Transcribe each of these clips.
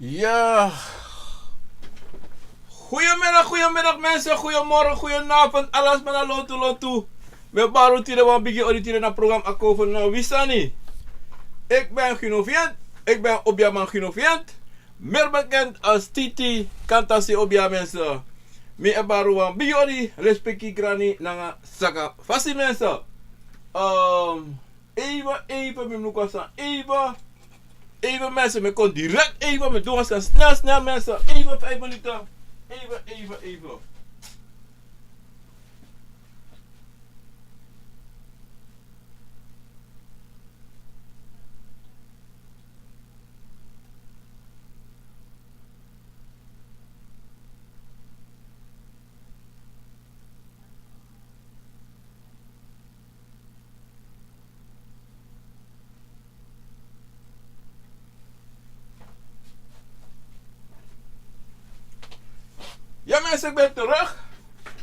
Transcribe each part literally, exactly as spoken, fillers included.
Ya. Goedemiddag, goedemiddag mensen, goedemorgen, goedenavond, alles maar lontu, lontu. Mi e bari un tide wan bigi odi tide na program Akovo na Wi Sani. Ik ben Gino Vient, ik ben Obiaman Gino Vient, meer bekend als Titi Kantasi Obia mensen. Mi e bari un wan bigi odi, respeki grani nanga saka fasi mensen. Ehm, Even, even, mi musu kon san even. Even mensen, mi kon direct even, mi doe wan san snel, snel mensen. Even vijf minuten. Even, even, even. Ya mensen, ik ben terug.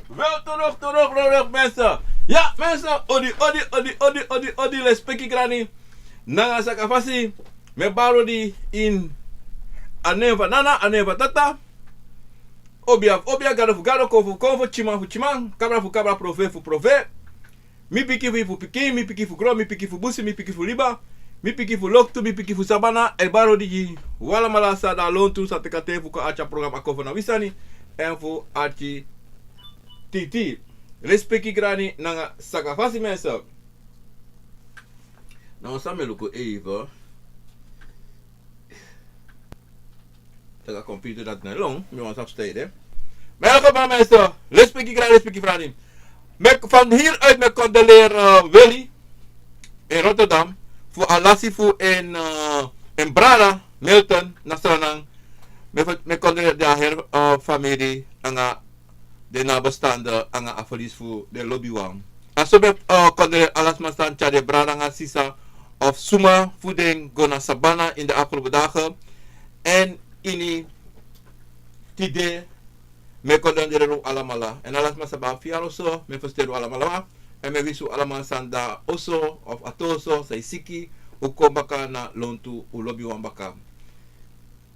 Wel terug, terug, terug mensen. Ya mensen, odi, odi, odi, odi, odi, odi, respeki grani. Nanga saka fasi, mi e bari odi in a nen fu nana, a nen fu tata. Obia, obia, gado fu gado, konfo fu konfo, timan fu timan, kabra fu kabra, profe fu profe. Mi piki fu, fu pikin, mi piki fu gron, mi piki fu busi, mi piki fu liba, mi piki fu loktu, mi piki fu sabana, e bari odi gi un alamala san de a lontu, san teki a ten fu kon arki a program Akovo na Wi Sani, èn fu arki Titi. Respeki grani nanga saka fasi mensen. Na wan san mi e luku even. Taki a computer dati no e lon, mi wani sabi san e de. Maar in elk geval mensen, respeki grani, respeki frani. Mi e, van hieruit mi e condoleer, eh, Willy in Rotterdam, fu a lasi fu en, eh, en brada Milton na Sranan. Mi e, mi e condoleer den heri, eh, famiri nanga den nabestaanden nanga a verlies fu den lobiwan. A so mi e, eh, condoleer ala sma san tyari den brada nanga sisa of suma fu den go na sabana in de afgelopen dagen. Èn ini tide, mi e condoleer un alamala. Èn ala sma san ben abi fiari oso, mi e fersiteri un alamala. Èn mi e winsi un alamala san de a oso of a tu oso, san e siki, un kon baka na lontu, un lobiwan baka.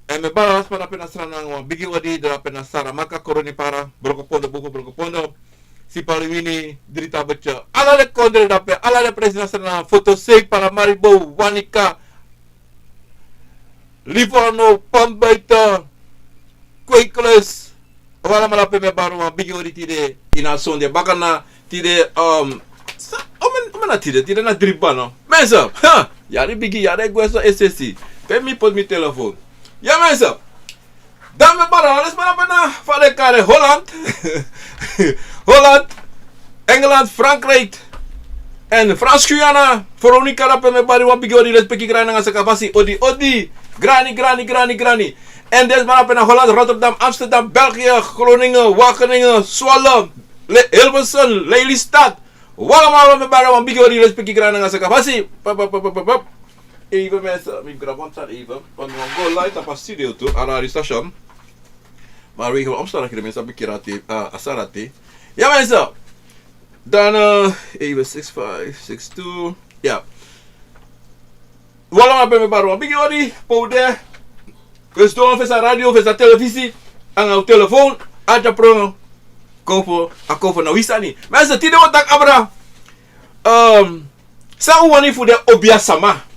Èn mi e bari ala sma drape na Sranan wan bigi odi, drape na Saramaka, Koronipara, Brokopondo, Bufu Brokopondo, Sipaliwini, Drita Butya, ala den kondre drape, ala den presi na Sranan, Fotosei, Paramaribo, Wanica, Livorno, Pambuiten, Kweikles, un alamala drape mi e bari wan bigi odi tide ini a sonde. Baka na tide, um, sa-, omen, omen na tide, tide na dri bana. Mensen, ha, yari bigi, yari e gwe so esesi. Pe mi poti mi telefoon. Ya mensen. Dan mi e bari ala sma drape na fa den kari Holland. Holland, Engeland, Frankrijk. Èn Frans Guyana, Veronica drape mi e bari wan bigi odi, respeki grani nanga saka fasi, odi, odi. Grani, grani, grani, grani. Èn den sma drape na Holland, Rotterdam, Amsterdam, België, Groningen, Wageningen, Zwolle, Le-, Hilversum, Lelystad. Un alamala mi e bari wan bigi odi, respeki grani nanga saka fasi. Pap, pap, pap, pap, pap. Even mensen, mi grab wan san even. Want mi wani go live tapu a studio tu, a radiostation. Maar vanwege omstandigheden, mensen, heb ik hier aan het, eh, a sani dati. Ya mensen. Dan, eh, even six five, six two. Ya. Un alamala drape mi e bari wan bigi odi, pe un de. Un sidon fesi a radio, fesi a telefisi, nanga un telefoon, arki a program Akovo, Akovo na Wi Sani. Mensen, tide un o taki abra, ehm, san un wani fu den obiasma.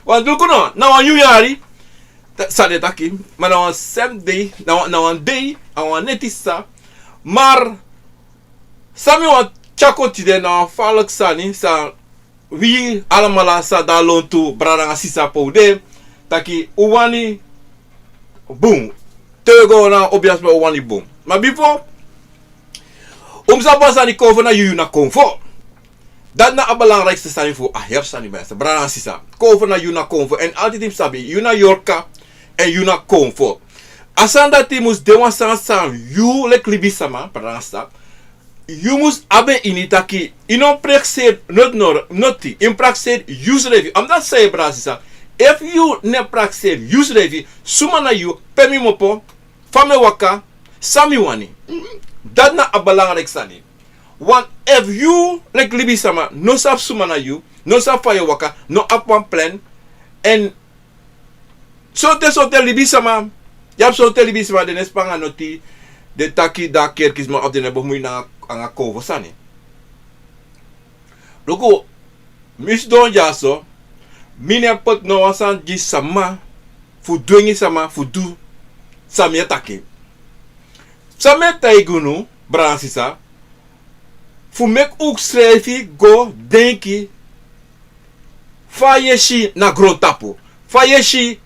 Want luku no, na wan nyun yari, ta-, san den taki, ma na wan sem dei, na wan, na wan dei, a wan neti sisa. Maar, san mi wani tyari kon tide na wan faliki sani, san wi alamala san de a lontu, brada nanga sisa pe un de, taki un wani bun. Te un go na obiasma un wani bun. Ma bifo un mus sabi wan sani, konfo na yu, yu na konfo. Dati na a belangrijkste sani fu a heri sani, mensen. Brada nanga sisa. Konfo na yu, na konfo. Èn altijd yu mus sabi, yu na yorka, èn yu na konfo. A sani dati mus de wan sani san yu leki libisma, brada nanga sisa, yu mus abi en ini taki, yu no prakseri noti, noti, yu mus prakseri yusrefi. Omdat san, brada nanga sisa, efu yu no e prakseri yusrefi, suma na yu, pe mi mus opo, fa mi e waka, san mi wani. Dati na a belangrijkste sani. Want efu yu leki libisma no sabi suma na yu, no sabi fa yu e waka, no abi wan plan, èn sortu sortu libisma Yu abi sonten libisma, den no e span nanga noti, den taki dan kerkisma of den no e bemui nanga, nanga konfo sani. Luku, mi sidon dyaso, mi no e poti no wan sani gi sama fu dwengi sama fu du san mi e taki. San mi e taigi unu, brada nanga sisa, fu meki unsrefi go denki fa yu e si na grontapu, fa yu e si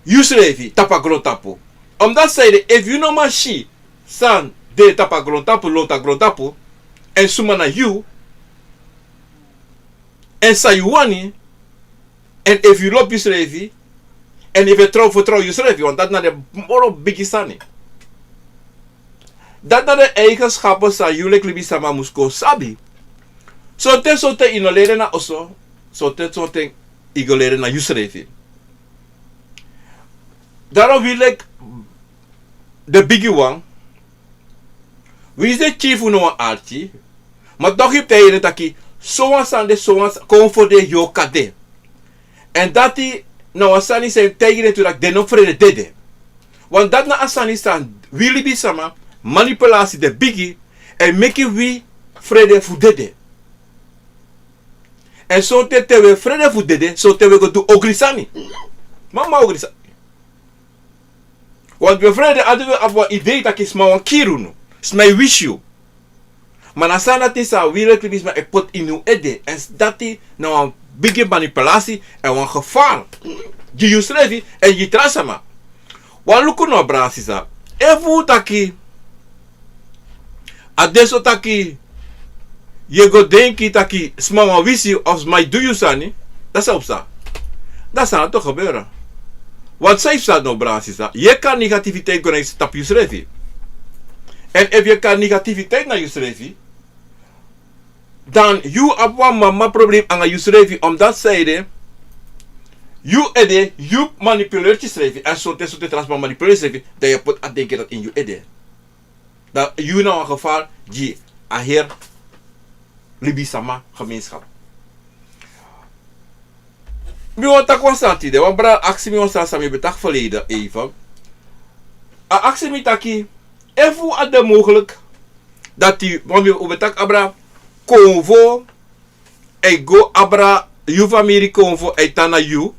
yusrefi tapu a grontapu. Omdati sanede, efu yu no man si san de tapu a grontapu, lontu a grontapu, èn suma na yu, èn san yu wani, èn efu yu lobi yusrefi, èn efu yu e trow, fertrow yusrefi, want dati na den moro bigi sani. Dati na den eigenskapu san yu leki libisma mus kon sabi. Sonten sonten yu no leri en na oso, sonten sonten yu go leri en na yusrefi. Daarom wi leki den bigiwan, winsi den kiri fu no wan arki, ma toch yu mus taigi den taki, sowan sani de, sowan sa-, konfo de, yu o kari de. Èn dati na wan sani san yu mus taigi den tu, taki den no frede dede. Want dati na a sani san wi libisma, manipulasi de bigi, èn meki wi frede fu dede. Èn sonten te wi e frede fu dede, sonten wi e go du ogri sani. Mama ogri sani. Want wi e frede, a de wi abi wan idei taki sma wani kiri unu, sma e wisi yu. Ma na sani dati san wi leki libisma e poti ini un ede. Èn dati na wan bigi manipulasi èn wan gevaar gi yusrefi èn gi tra sama. Wan luku no, brada nanga sisa. Efu taki a de so taki yu e go denki taki sma wani wisi yu of sma e du yu sani, dan san o psa? Dan san o gebeur? Want san e psa no, brada nanga sisa, yu e kari negativiteit go na yu, tapu yusrefi. Èn efu yu e kari negativiteit na yusrefi, dan yu abi wan mama problem nanga yusrefi, omdati sanede yu ede, yu manipuleri yusrefi, èn sonten sonten tra sma manipuleri yusrefi, dan yu e poti a denki dati ini yu ede. Dan yu na wan gevaar gi a heri libisma gemeenschap. Mi wani taki wan sani tide, wan brada aksi mi wan sani san mi ben taki verleden even. A aksi mi taki, efu a de mogelijk dati, want mi, un ben taki abra konfo, e go abra yu famiri konfo, e tan na yu.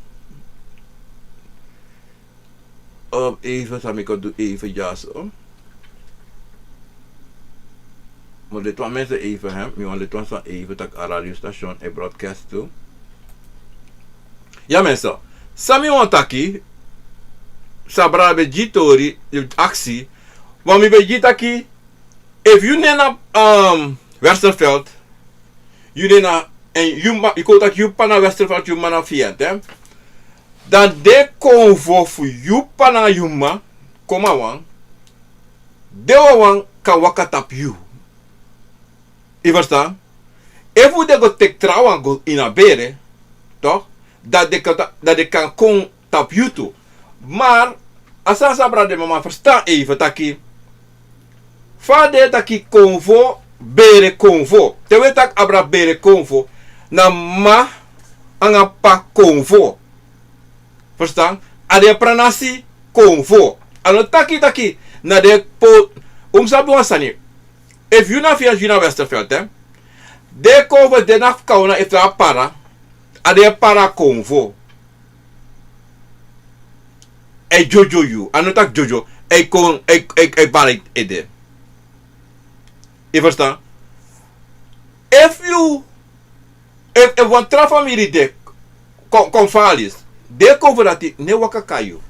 Um, even, san mi kan du even dyaso. Mi o leti wan mensen even, hè. Mi wani leti wan sani even taki a radiostation e broadcast tu. Ya mensen, san mi wani taki, san brada ben gi tori, aksi, want mi ben gi taki, efu yu nen na, um, Westerveld, yu nen na, èn yu ma-, yu kon taki yu p'pa na Westerveld, yu m'ma na Viënt, hè. Dan den konfo fu yu p'pa nanga yu m'ma, kon na wan, den wawan kan waka tapu yu. Yu ferstan? Efu den go teki trawan go ini a bere, toch, dan den kan ta-, dan den kan kon tapu yu tu. Maar a sani san abra den mama ferstan even taki, fa den e taki konfo, bere konfo. Te wi e taki abra bere konfo, na m'ma nanga p'pa konfo. Ferstan? A den pranasi konfo. A no taki taki na den po-, un mus sabi wan sani. Efu yu na Viënt, yu na Westerveld, hè. Den konfo, den na fu kawna, efu tra para, a den para konfo. A e dyodyo yu. A no taki dyodyo. A e kon, a e, a e, a e bari ede. Yu ferstan? Efu yu, efu, efu wan tra famiri de, kon, kon falis, den konfo dati no e waka kon na yu.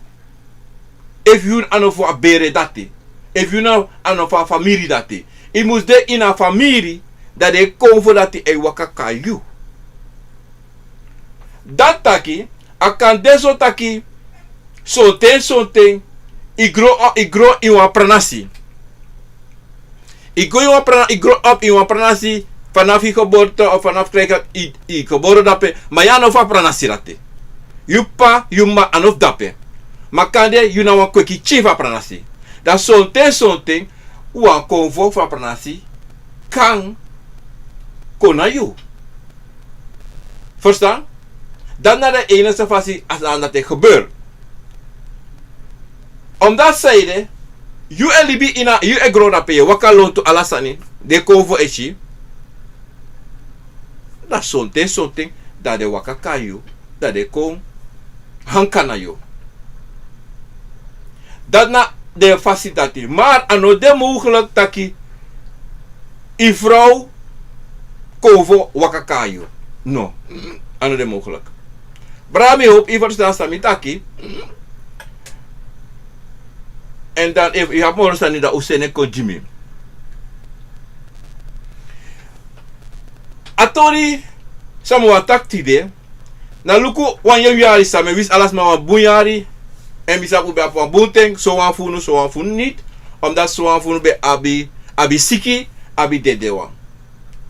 Efu yu a no fu a bere dati, efu yu a no fu a famiri dati, yu mus de ini a famiri, dan den konfo dati e waka kon na yu. Dati taki, a kan de so taki, sonten, sonten, yu gro, yu gro ini wan pranasi. Yu gro ini wan pra-, yu grow up ini wan pranasi, vanaf yu geboorte of vanaf krijg yu, yu gebore drape, ma yu a no fu a pranasi dati. Yu p'pa, yu m'ma a no fu drape. Ma kande yu na wan kweki pikin fu a pranasi. Dan sonten, sonten, wan konfo fu a pranasi kan kon na yu. Ferstan? Dati na den enigste fasi a sani dati e gebeur. Omdat zij de, yu e libi ini a, yu e gron ape, yu e waka lontu ala sani, den kon fu esi. Dan sonten, sonten, dan den waka kon na yu, dan den kon hanka na yu. Dati na den fasi dati. Maar a no de mogelijk taki yu frow kon fu waka kon na yu. No, a no de mogelijk. Brada, mi hoop yu ferstan san mi taki. En dan efu yu abi moro sani, dan un seni en kon gi mi. A tori san mi wani taki tide, na luku wan nyun yari san mi e winsi ala sma wan bun yari. En mi sabi un ben abi wan bun ten, sowan fu unu, sowan fu unu niti. Omdat sowan fu unu ben abi, abi siki, abi dede wan.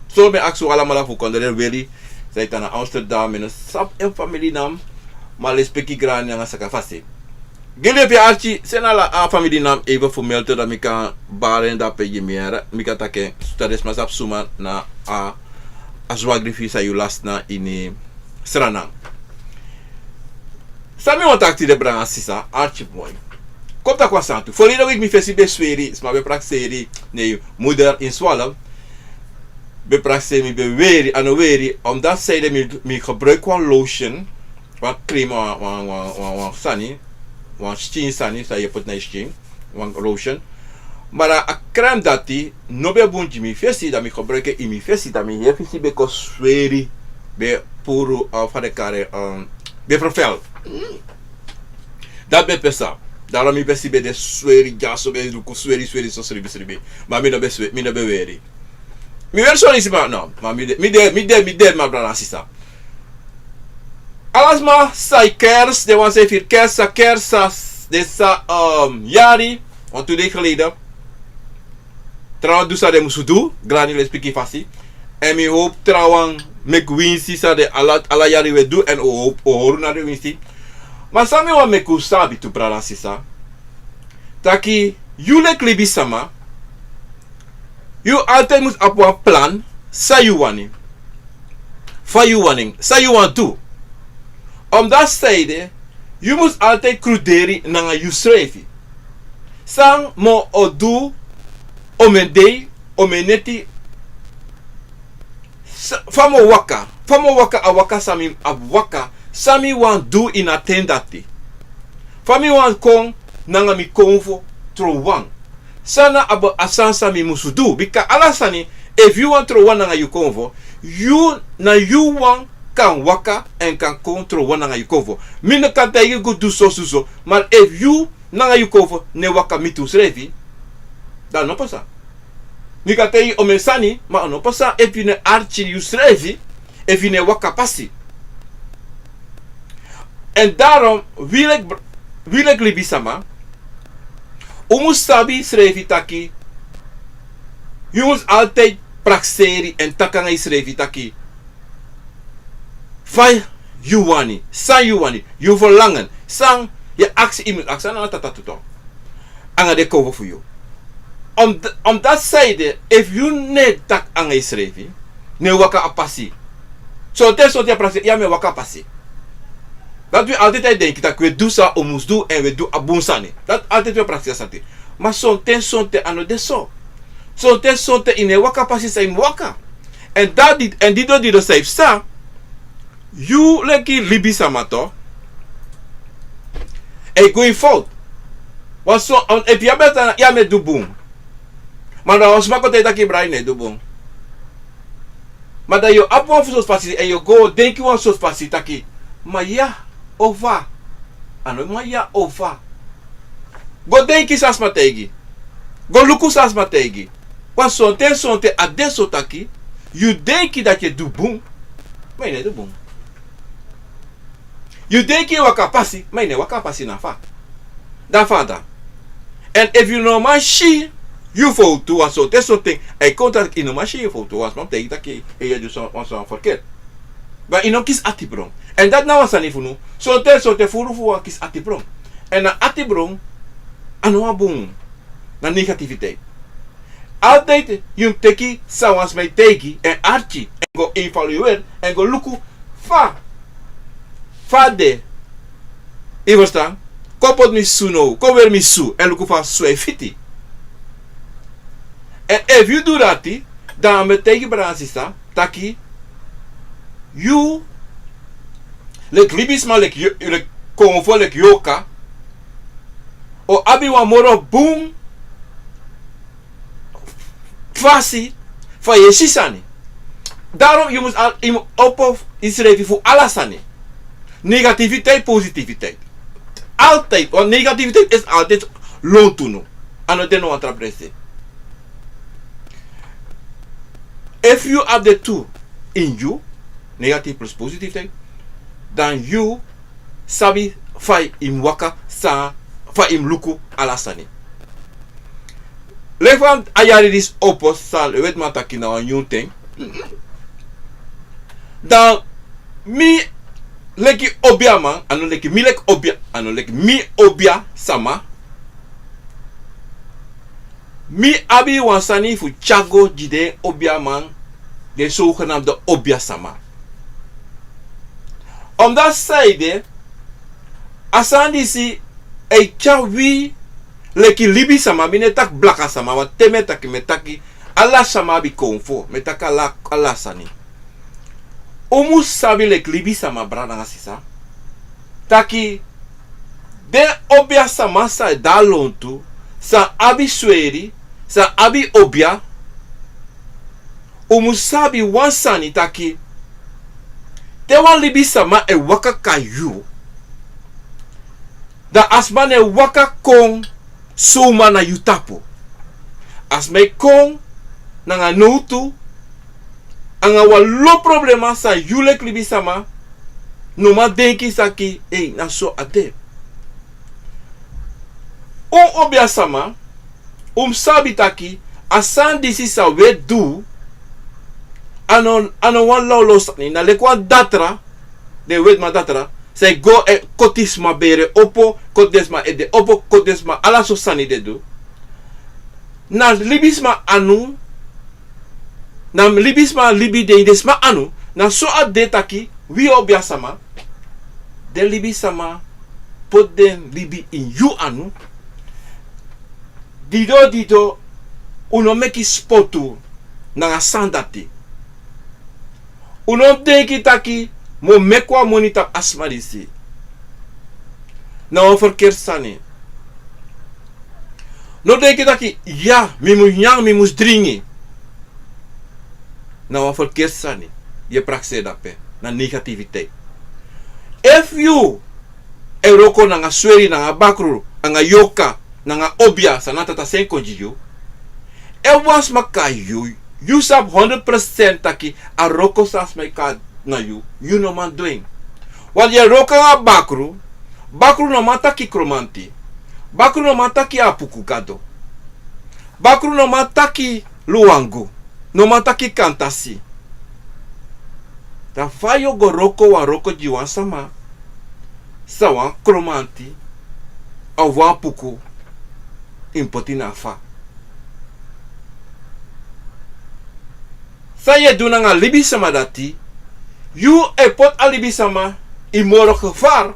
So mi e aksi un alamala fu kondre weri, san e tan na Amsterdam, mi no sabi en famili nen, ma lespeki, grani nanga sakafasi. Gi libi arki, seni ala a famili nen, even fu Milton, dan mi kan bari en dape gi mi yere, mi kan taki en, so dat den sma sabi suma na a, a swagri fu yu san yu lasi na ini Sranan. San mi wani taki tide, brada nanga sisa, arki moi. Kon taki wan sani tu. Verleden week mi fesi ben sweri, sma ben prakseri, ne moeder in Zwolle. Ben prakseri, mi ben weri, a no weri, omdat zij de mi, mi gebruik wan lotion, wan crème, wan, wan, wan, wan, wan sani, wan skin sani, san yu e poti na yu skin, wan lotion. Maar a crème dati no ben bun gi mi fesi, dan mi gebruik en ini mi fesi, dan mi heri fesi ben kon sweri, ben puru, of fa den e kari en, um, ben ferfel. Dati ben psa. Daarom mi fesi ben de sweri, dyaso ben luku sweri, sweri, so sribi, sribi. Maar mi no ben swe-, mi no ben weri. Mi weri soni sma, no. Maar mi de, mi de, mi de, mi de, mijn brada nanga sisa. Ala sma san e kers, den wan san e firi kers, san kers, san, den san, um, yari, want twee dagen geleden. Trawan du san den musu du, grani, lespeki, fasi. En mi hoop trawan meki winsi san den ala, ala yari un e du, en un hoop, un hori na den winsi. Maar san mi wani meki un sabi tu, brada nanga sisa. Taki yu leki libisma, yu altijd mus abi wan plan, san yu wani. Fa yu wani, san yu wani du. Omdat zij de, yu mus altijd kruderi nanga yusrefi. San mi o du, omeni dei, omeni neti, sa-, fa mi o waka, fa mi o waka a waka san mi abi waka, san mi wani du ini a ten dati. Fa mi wani kon nanga mi konfo trowan. San na a be-, a sani san mi musu du. Bika ala sani, efu yu wani trowan nanga yu konfo, yu na yu wan kan waka en kan kon trowan nanga yu konfo. Mi no kan taigi yu go du so, so, so. Maar efu yu nanga yu konfo no e waka miti unsrefi, dan a no pasa. Mi kan taigi yu omeni sani, ma a no pasa efu yu no e arki yusrefi, efu yu no e waka pasi. En daarom, wi leki br-, wi leki libisma, un mus sabi yusrefi taki, yu mus altijd prakseri en taki nanga yusrefi taki, fa yu wani, san yu wani, yu verlangen, san yu e aksi, yu mus aksi nanga Tata tu toch. Nanga den konfo fu yu. Om-, omdat zij de, efu yu no e taki nanga yusrefi, no e waka a pasi. Sonten, sonten yu e prakseri, ya mi e waka a pasi. Dati wi altijd e denki taki wi e du san un mus du en wi e du a bun sani. Dati altijd wi e prakseri a sani. Ma sonten, sonten a no de so. Sonten, sonten yu no e waka pasi san yu mus waka. En dati, en dido, dido san yu psa, yu leki libisma toch, e go ini fout. Want so, efu yu abi a tan, ya mi e du bun. Ma dan wan sma kon taigi yu taki, brada, yu no e du bun. Ma dan yu abi wan sortu fasi, en yu go denki wan sortu fasi taki, ma ya, o fa? A no ma ya, o fa? Go denki san sma taigi. Go luku san sma taigi. Want sonten, sonten a de so taki, yu denki dati yu e du bun, ma yu no e du bun. Yu denki yu e waka pasi, ma yu no e waka pasi, na fa? Dan fa a de? En efu yu no man si yu fowtu, want sonten, sonten a e kon taki yu no man si yu fowtu, want wan sma mus taigi yu taki yu e du so, wan sani ferkeri. Ma yu no kisi ati bron. En dati na wan sani fu unu. Sonten, sonten furu fu wan kisi ati bron. En na ati bron, a no wan bun. Na negativiteit. Altijd yu mus teki san wan sma e taigi en arki, en go evalueer, en go luku fa, fa a de. Yu e ferstan? Kon poti mi su now, kon weri mi su, èn luku fa a su e fiti. Èn efu yu du dati, dan mi e taigi brada nanga sisa taki yu, leki libisma, leki yo-, leki konfo, leki yorka, o abi wan moro bun fasi fa yu e si sani. Daarom yu mus al-, yu mus opo yusrefi fu ala sani. Negativiteit, positiviteit. Altijd, want negativiteit is altijd lontu, no. A no de no wan tra presi. Efu yu abi den tu ini yu, negatief plus positiviteit, dan yu sabi fa yu mus waka, san, fa yu mus luku ala sani. Leki fa a yari disi opo, san den wetiman taki na wan nyun ten. Dan mi leki obiaman, a no leki mi leki obia, a no leki mi obia sama. Mi abi wan sani fu tyari go gi den obiaman, den zogenaamde obiasama. Omdat sanede, a sani disi e tyari wi leki libisama, mi no e taki blakasama, want te mi e taki, mi e taki ala sama abi konfo, mi e taki ala, ala sani. Un mus sabi leki libisama, brada nanga sisa, taki den obiasama san e de a lontu, san abi sweri, san abi obia, un mus sabi wan sani taki, te wan libisama e waka kon na yu, dan a sma no e waka kon zomaar na yu tapu. A sma e kon nanga nowtu, nanga wan lo problema san yu leki libisama no man denki taki, ei, na so a de. Un obiasama, un mus sabi taki a sani disi san un e du, a no, a no wan lawlaw sani, na leki wan datra, den wetiman datra, san e go e koti sma bere opo, koti den sma ede opo, koti den sma, ala so sani den e du. Na libisma anu, na libisma libi de ini den sma anu, na so a de taki wi obiasama, den libisama poti den libi ini yu anu. Dido, dido, un no meki spotu nanga a sani dati. Un no denki taki mi o meki wan moni tapu a sma disi. Na wan ferkerti sani. No denki taki, ya, mi mus nyan, mi mus dringi. Na wan ferkerti sani yu e prakseri dape, na negativiteit. Efu yu e wroko nanga sweri, nanga bakru, nanga yorka, nanga obia, san na Tata Sen kon gi yu, efu wan sma kari yu, yu sabi honderd procent taki a wroko san a sma e kari na yu, yu no man du en. Want yu e wroko nanga bakru, bakru no man taki Kromanti, bakru no man taki Apuku Gado, bakru no man taki Luangu, no man taki Kantasi. Dan fa yu o go wroko wan wroko gi wan sama san wan Kromanti, of wan Apuku, yu mus poti na fa? San yu e du nanga libisama dati, yu e poti a libisama ini moro gevaar.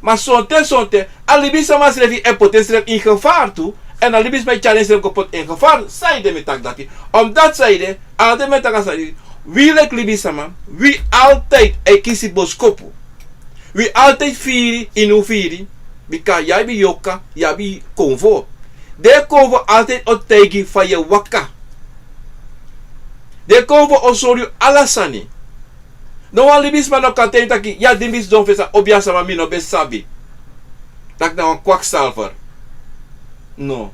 Ma sonten, sonten, a libisama srefi e poti ensrefi ini gevaar tu, èn a libisma e tyari ensrefi go poti ini gevaar. Sanede mi e taki dati? Omdat sanede, a de mi e taki a sani, wi leki libisama, wi altijd e kisi boskopu. Wi altijd firi ini un firi, bika yu abi yorka, yu abi konfo. Den konfo altijd o taigi fa yu e waka. Den konfo o sori yu ala sani. No wan libisma no kan taigi taki, ya, di mi sidon fesi a obiasama, mi no ben sabi taki na wan kwakzalver. No.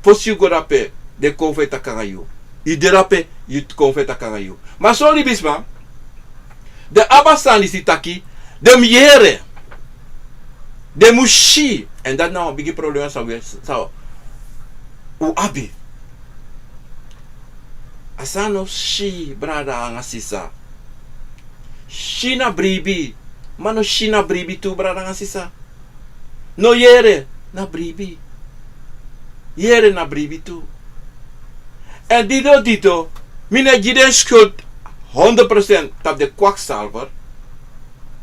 Fosi yu go dape, den konfo e taki nanga yu. Yu de dape, yu konfo e taki nanga yu. Ma son libisma, den abi a sani disi taki den mus yere, den mus si. Èn dati na wan bigi problema san wi, san un abi. A sani no si, brada nanga sisa. Si na bribi, ma no si na bribi tu, brada nanga sisa. No yere na bribi. Yere na bribi tu. Èn dido, dido, mi no e gi den schuld honderd procent tapu den kwakzalver.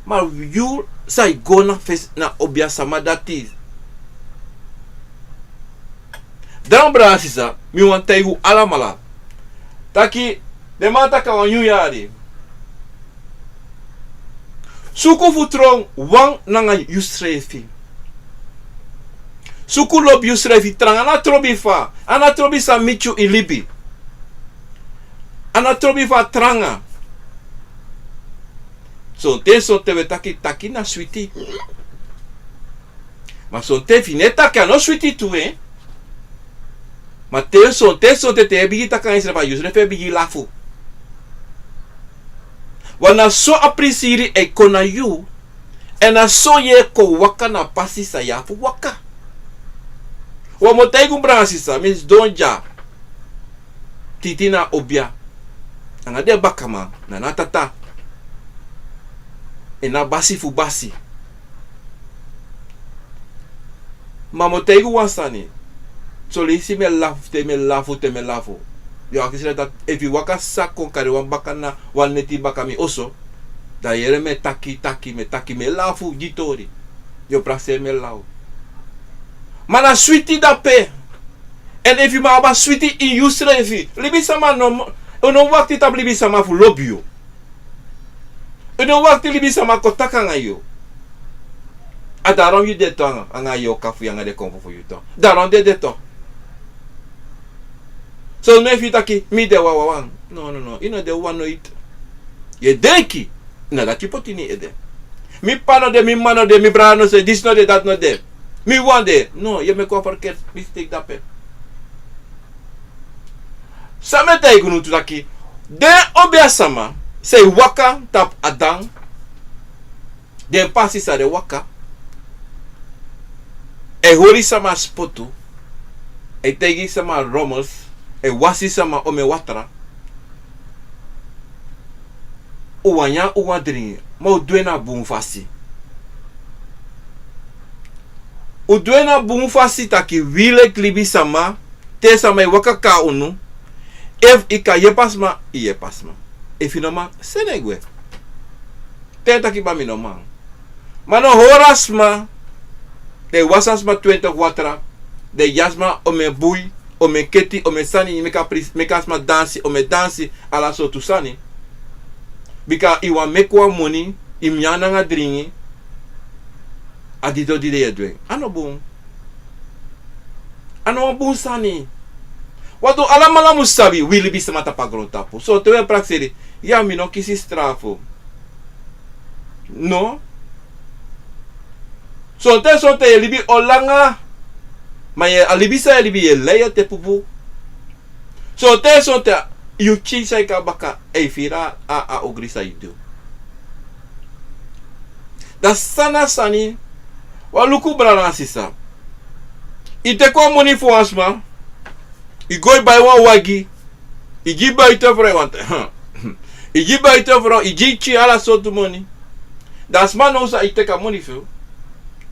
Ma yu san e go na fesi, na obiasama dati, Dan, brada, sisa, mi wani taigi un alamala taki, den man taki a wan nyun yari. Suku fu tron wan nanga yusrefi. Suku lobi yusrefi tranga. A no trobi fa, a no trobi san miti yu ini libi. A no trobi fa tranga. Sonten, sonten wi e taki, taki na switi. Ma sonten efu yu no e taki, a no switi tu, en. Ma te sonten, sonten te yu e bigin taki nanga yusrefi, a yusrefi e bigin lafu. Want na so a prisiri e kon na yu. Èn na so yu e kon waka na pasi san yu abi fu waka. Wan mi o taigi un, brada, sisa, mi sidon dya. Titi na obia. Nanga den bakaman, na na tata. Èn na basi fu basi. Ma mi o taigi un wan sani. Son leisi mi e lafu, te mi e lafu, te mi e lafu. Yu akisi dati, efu yu waka sa kon kari wan baka na wan neti baka mi oso, dan yu yere mi e taki, taki, mi e taki, mi e lafu gi tori. Yu o prakseri mi e lafu. Ma na switi dape. Èn efu yu man abi a switi ini yusrefi, libisama no, un no wakti tapu libisama fu lobi yu. Un no wakti libisama kon taki nanga yu. A daarom yu de tu nanga, nanga a yoka fu yu, nanga den konfo fu yu tu. Daarom den de tu. So no, efu yu taki mi de wawan. No, no, no. Yu no de wawan noiti. Yu e denki. Na dati yu poti ini yu ede. Mi p'pa no de, mi m'ma no de, mi brada no de, disi no de, dati no de. Mi wawan de. No, yu e meki wan ferkeri mistake dape. San mi e taigi unu tu taki, den obiasama san e waka tapu a dan, den pasi san den waka, e hori sama spotu, e taigi sama rommels, e wasi sama omeni watra. Un wani nyan, un wani dringi, ma un du en na bun fasi. Un du en na bun fasi taki wi leki libisama, te sama e waka kon na unu, efu yu kan yepi a sma, yu yepi a sma. Efu yu no man, seni en gwe. Te yu taki ba mi no man. Ma no hori a sma, den wasi a sma twenti watra, den gi a sma omeni bui, omeni keti, omeni sani, meki a pris-, meki a sma dansi, omeni dansi, ala sortu sani. Bika yu wani meki wan moni, yu mus nyan nanga dringi, a didon didon yu e du en. A no bun. A no wan bun sani. Wantu alamala mus sabi, wi libisama tapu a grontapu. So te wi e prakseri, ya mi no kisi strafu. No. Sonten, sonten yu e libi langa. Ma yu, a libi san yu e libi, yu e lei ete pupu. Sonten, sonten yu pikin san e kon baka, e firi a, a ogri san yu du. Da san na sani, wan luku brada nanga sisa. Yu teki wan moni fu wan sma, yu go yu bai wan wagi, yu gi buitenvrouw, yu wani, yu gi buitenvrouw, yu gi yu pikin ala sortu moni. Da sma no sabi san yu teki a moni fu.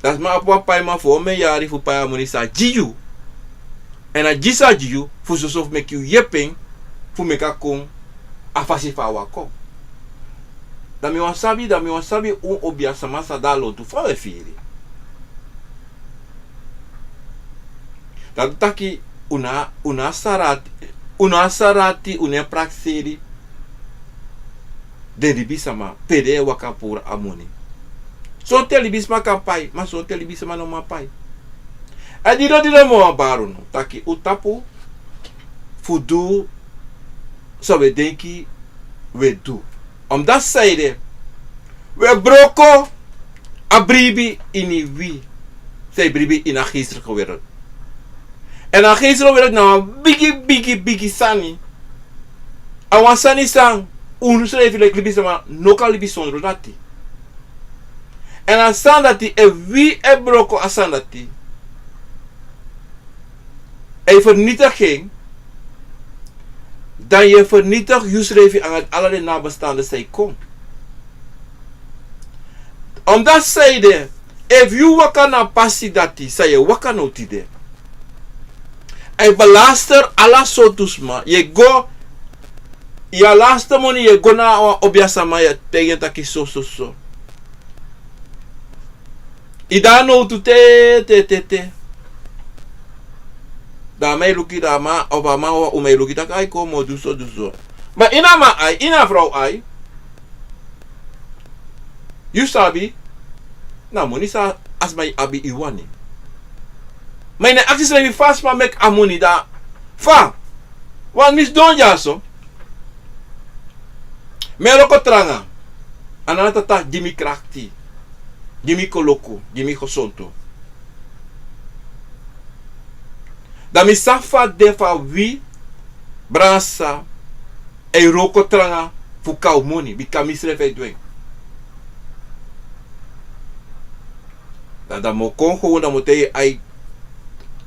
Da sma abi wan paiman fu omeni yari fu pai a moni san a gi yu. Èn a gi san a gi yu fu soso fu meki yu yepi en, fu meki a kon a fasi fa a wani kon. Da mi wani sabi, da mi wani sabi un obiasama san de a lontu, fa un e firi. Dati taki un no, un no abi sani ati, un no abi sani ati, un no e prakseri. Den libisama pe den e waka puru a moni. Sonten libisma kan pai, ma sonten libisma no man pai. A didon didon mi wani bari unu taki un tapu fu du san un e denki un e du. Omdati san ede, un e broko a bribi ini wi, san e bribi ini a geestelijke wereld. Èn a geestelijke wereld na wan bigi, bigi, bigi sani. A wan sani san unu srefi leki libisma no kan libi sondro dati. Èn a sani dati, efu wi e broko a sani dati, efu yu vernietig en, dan yu e vernietig yusrefi anga ala den nabestaanden san e kon. Omdati san ede, efu yu waka na a pasi dati san yu e waka now tide, a e belaster ala sortu sma. Yu e go, yu a laste moni, yu e go na wan obiasama, yu e taigi en taki so, so, so. Yu de a nowtu te, te, te, te. Dan a man e luku, dan a man, of a man, o, a man e luku taki ai kon, mi o du so, du so. Ma ini a man ai, ini a frow ai, yu sabi, na moni san a sma e abi, yu wani. Ma yu no e aksi yusrefi fa a sma meki a moni, dan fa? Want mi sidon dyaso, mi e wroko tranga. A no na taki gi mi krakti, gi mi koloku, gi mi gesontu. Dan mi sabi fa a de fa wi, Brada Sisa, e wroko tranga fu kon a moni, bika misrefi e du en. Dan, dan mi o kon, dan mi o taigi yu, ai,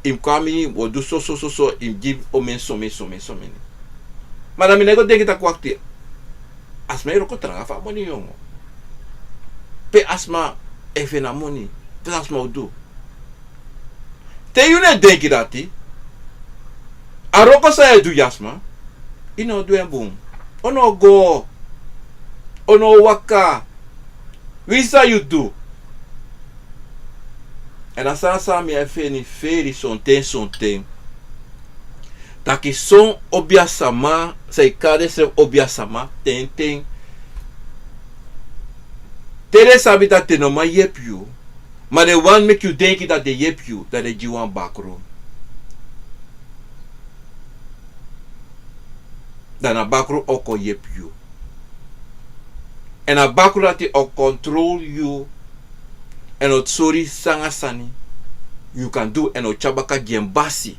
yu mus kon na mi, wi o du so, so, so, so, yu mus gi mi someni, someni, someni, someni. Ma dan mi no e go denki taki wakti, a sma e wroko tranga fu a moni, yongu. Pe a sma e feni a moni, pe a sma o du. Te yu no e denki dati, a wroko san yu e du gi a sma, yu no o du en bun. O no o go, o no o waka. Winsi san yu du. Èn a sani san mi e feni feri sonten, sonten, taki son obiasama san e kari densrefi obiasama, ten ten, te den sabi dati den no man yepi yu, ma den wani meki yu denki dati den yepi yu, dan den gi yu wan bakru. Dan a bakru o kon yepi yu. Èn a bakru dati o kontrol yu. Èn o sori san nanga sani yu kan du, èn o tyari baka gi en basi.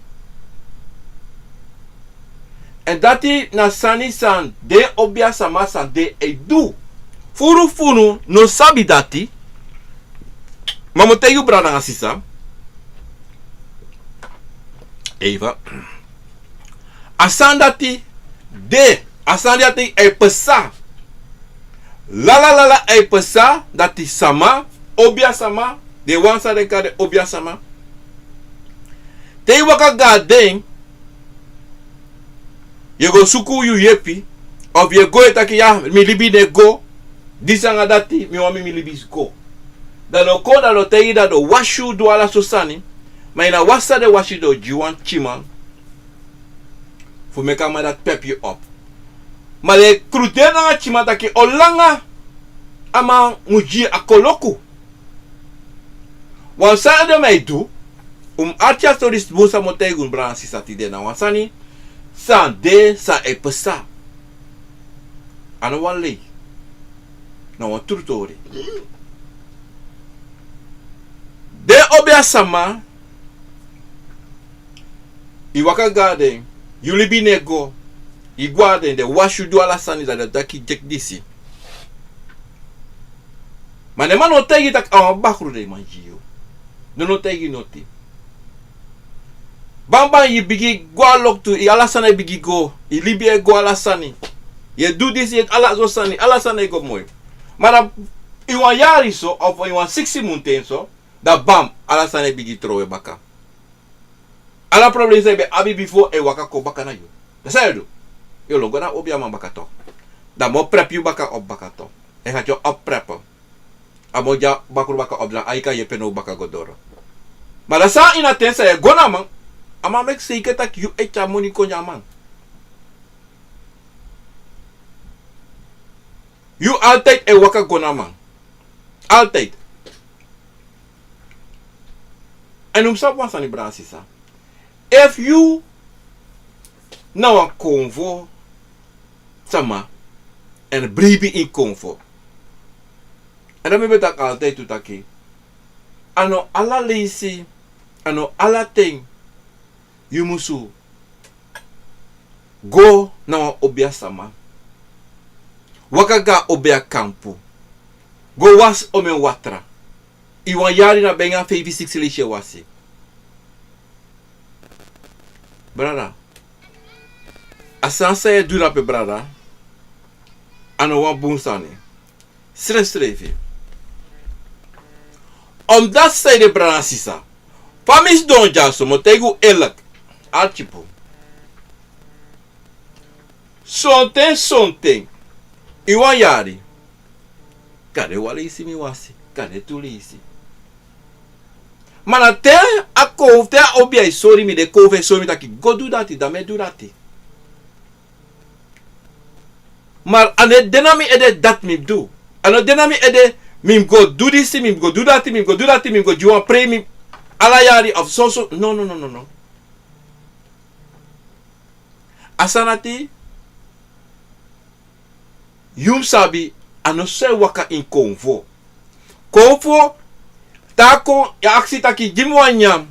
Èn dati na sani san den obiasama san den e du. Furu fu unu no sabi dati. Ma mi o taigi yu, brada nanga sisa. Eva. A sani dati de, a sani dati e pasa. Lala, lala, e pasa, dati sama, obiasama, den wan san den kari den obiasama. Te yu waka go na den, yu e go suku yu yepi, of yu e go, yu e taki, ya, mi libi no e go, disi nanga dati, mi wani mi libi si go. Dan den o kon, dan den o taigi yu dati den o wasi yu, du ala sortu sani, ma yu na wasi san den wasi yu, den o gi wan tyiman, fu meki a man dati pepi yu op. Ma den e kruderi nanga tyiman taki o langa a man mu gi a koloku. Wan sani den man e du, un mus arki a stori bun san mi o taigi unu, brada nanga sisa, tide na wan sani san de, san e pasa. A no wan lei. Na wan tru tori. Den obiasama, yu waka go na den, yu libi no e go, yu go na den, den wasi yu, du ala sani, dan den taki, teki disi. Ma den man no o taigi yu taki a wan bakru den man gi yu. Den no o taigi yu noti. Bamban yu bigin go na loktu, yu ala sani e bigin go, yu libi e go, ala sani. Yu e du disi, yu e, ala sortu sani, ala sani e go moi. Ma na ini wan yari so, of ini wan sigisi mun ten so, dan bam, ala sani e bigin trowe baka. Ala problema san yu ben abi bifo e waka kon baka na yu. Dan san yu o du? Yu o lon go na a obiaman baka tok. Dan a o prep yu baka op baka tok. En san yu o prep, a o gi a bakru baka op, dan a e kan yepi en now baka go doro. Ma dan san, ini a ten san yu e go na a man, a man meki seker taki yu e tyari moni kon gi a man. Yu altijd e waka go na a man. Altijd. Èn un mus sabi wan sani, brada nanga sisa. Efu yu na wan konfo sama, èn bribi ini konfo. Èn dan mi ben taki altijd tu taki, a no ala leisi, a no ala ten yu musu go na wan obiasama. Waka go na obiakampu. Go wasi omeni watra. Ini wan yari na ben nanga feifi, siksi leisi yu e wasi. Brada, a sani san yu e du drape, brada, a no wan bun sani. Srefsrefi. Omdat san ede, brada nanga sisa, fa mi sidon dyaso, mi o taigi un eerlijk, arki pun. Sonten, sonten, ini wan yari, kande wan leisi mi wasi, kande tu leisi. Ma na te a kon, te a obi a e sori mi, den kon fu e sori mi taki go du dati, dan mi e du dati. Ma a no e de na mi ede dati mi mus du. A no e de na mi ede mi mus go du disi, mi mus go du dati, mi mus go du dati, mi mus go gi wan prei, mi ala yari of so so. No, no, no, no, no. A sani dati yu mus sabi, a no so e waka ini konfo. Konfo, te a kon, yu aksi taki gi mi wan nyan,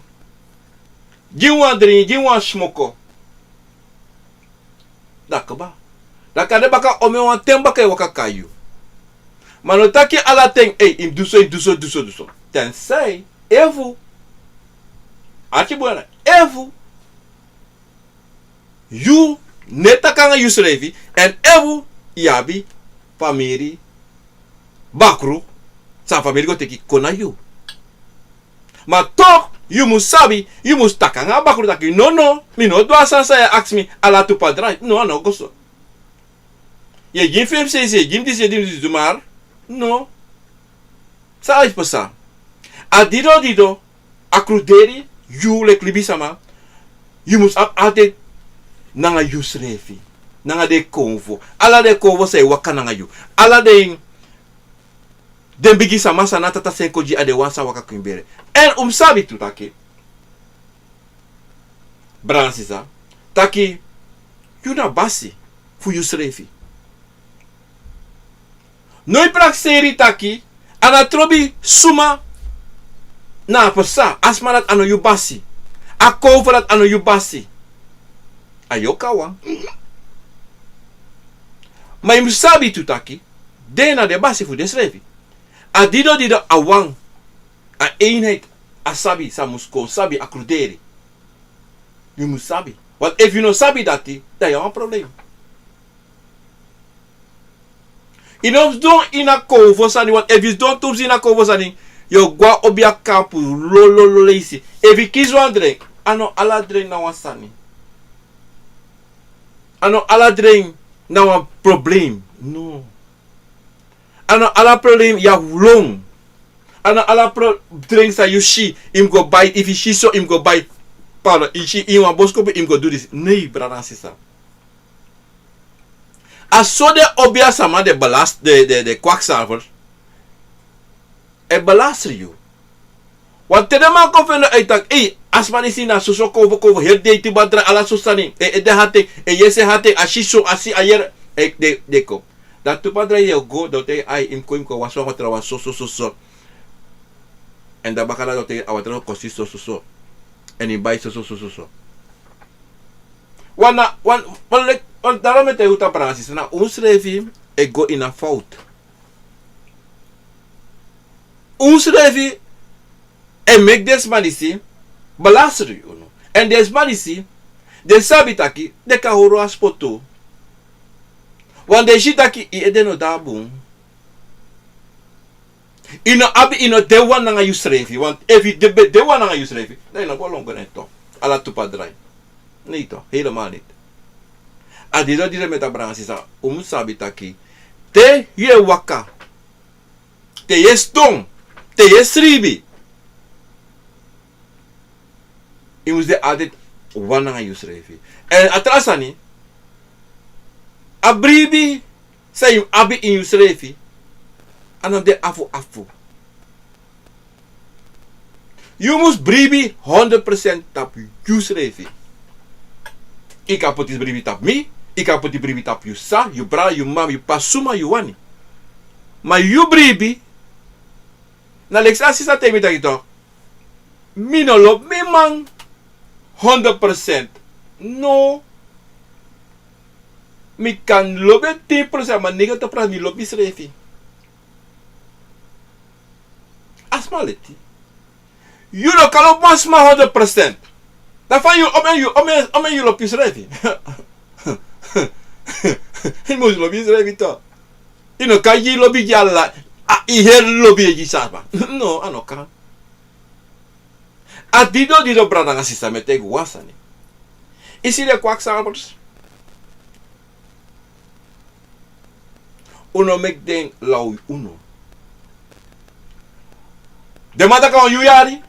gi mi wan dringi, gi mi wan smoko. Dan kaba. Dan kande baka omen wan ten baka e waka kon na yu. Ma no taki ala ten, ei, yu mus du so, yu mus du so, du so, du so. Tensei, efu. Arki bun, efu yu no e taki nanga yusrefi, èn efu yu abi famiri bakru, san famiri go teki kon na yu. Ma toch, yu mus sabi, yu mus taki nanga a bakru taki, no, no, mi no du a sani san yu e aksi mi, ala tu padrai. No, a no go so. Yu e gi mi fim sensi, yu e gi mi disi, yu e gi mi disi, maar no. San a e pasa? A didon didon, a kruderi yu leki libisama, yu mus abi altijd nanga yusrefi, nanga den konfo. Ala den konfo san e waka nanga yu. Ala den, den bigi sama san na tata sen kon gi, a den wan san waka kon ini bere. Èn un mus sabi tu taki, brada nanga sisa, taki yu na basi fu yusrefi. No e prakseri taki a no trobi suma na a pasa, a sma dati a no yu basi, a konfo dati a no yu basi. A yu o kon na wan. Ma yu mus sabi tu taki den na den basi fu densrefi. A didon didon a wan, a eenheid, a sabi san mus kon, sabi a kruderi. Yu mus sabi. Want efu yu no sabi dati, dan yu abi wan problem. Yu no mus sidon ini a konfo sani, want efu yu sidon tu mus ini a konfo sani, yu o go na obi a kampu lo lo lo leisi. Efu yu kisi wan dren, a no ala dren na wan sani. A no ala dren na wan problem. No. A no ala problem yu abi lon. A no ala pro-, dren san yu si, yu mus go bai, efu yu si so, yu mus go bai. Pardon, yu si ini wan boskopu, yu mus go du disi. Nee, brada nanga sisa. A so den obi a sama, den belas-, den, den, den kwakzalver, e belastri yu. Want te den man kon feni uit taki, ei, a sma disi na soso konfo, konfo, heri dei, te yu bai drai, ala soso sani, e, e de hati, e yesi hati, a si so, a si, a yere, e, den, den kon. Dan te yu bai drai, yu o go, dan den o taigi yu, ai, yu mus kon, yu mus kon wasi wan watra, wan soso, soso. Èn dan baka dati den o taigi yu a watra kosi soso, soso. Èn yu bai soso, soso, soso. Wan na, wan, wan leki, wan, daarom mi e taigi un taki, brada nanga sisa, na unsrefi e go ini a fout. Unsrefi e meki den sma disi belastri unu. Èn den sma disi, den sabi taki den kan hori wan spotu. Want den si taki yu ede no de bun. Yu no abi, yu no de wan nanga yusrefi. Want efu yu de, ben de wan nanga yusrefi, dan yu no bo lon go na en toch. Ala tu padrai. Nee toch, helemaal niet. A didon didon mi e taki, brada nanga sisa, un mus sabi taki te yu e waka, te yu e sidon, te yu e sribi, yu mus de altijd wan nanga yusrefi. Èn a tra sani, a bribi san yu abi ini yusrefi, a no de afu afu. Yu mus bribi honderd procent tapu yusrefi. Yu kan poti bribi tapu mi, yu kan poti bribi tapu yu sa, yu brada, yu mama, yu p'pa, suma yu wani. Ma yu bribi, na leki san a sisa taigi mi taki toch, mi no lobi mi man honderd procent. No. Mi kan lobi en tien procent, ma negentig procent mi lobi misrefi. A sma leti. Yu no kan lobi wan sma honderd procent. Dan fa yu, omeni yu, omeni, omeni yu lobi yusrefi. Yu mus lobi yusrefi toch. Yu no kan gi lobi gi ala, a, yu heri lobi e gi san sma. No, a no kan. A didon didon, brada nanga sisa, mi e taigi wan sani. Yu si den kwakzalvers, un no meki den law unu. Den man daka wan yu yari,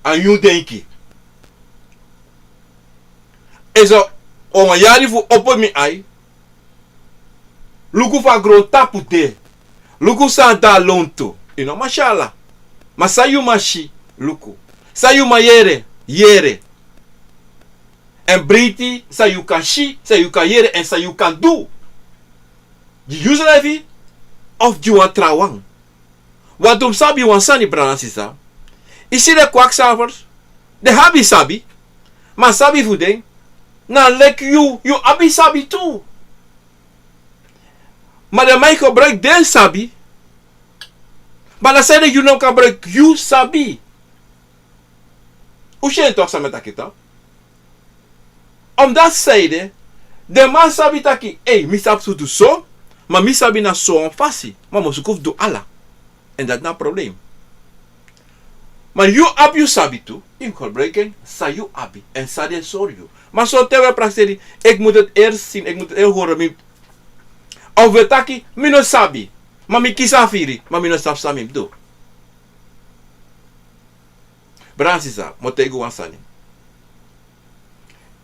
A nyun denki. Esi wan yari fu opo mi ai. Luku fa grontapu de. Luku san de na lontu. Yu no man si ala. Ma san yu man si, luku. San yu man yere, yere. Èn breiti san yu kan si, san yu kan yere, èn san yu kan du. Gi yusrefi, of gi wan trawan. Wantu un sabi wan sani, brada nanga sisa. Yu si den kwakzalvers, den abi sabi. Ma sabi fu den, na leki yu, yu abi sabi tu. Ma den man e gebruik den sabi. Ma na sanede yu no kan gebruik yu sabi. Un si en toch san mi e taki toch? Omdat sanede, den man sabi taki, ei, mi sabi fu du so, ma mi sabi na so wan fasi, ma mi o suku fu du ala. Èn dati na problem. Ma yu abi yu sabi tu, yu mus gebruik en san yu abi, èn san den sori yu. Ma sonten wi e prakseri, ik moet het eerst zien, ik moet het eerst horen, mi, of wi e taki, mi no sabi, ma mi kisi a firi, ma mi no sabi san mi mus du. Brada nanga sisa, mi o taigi wan sani.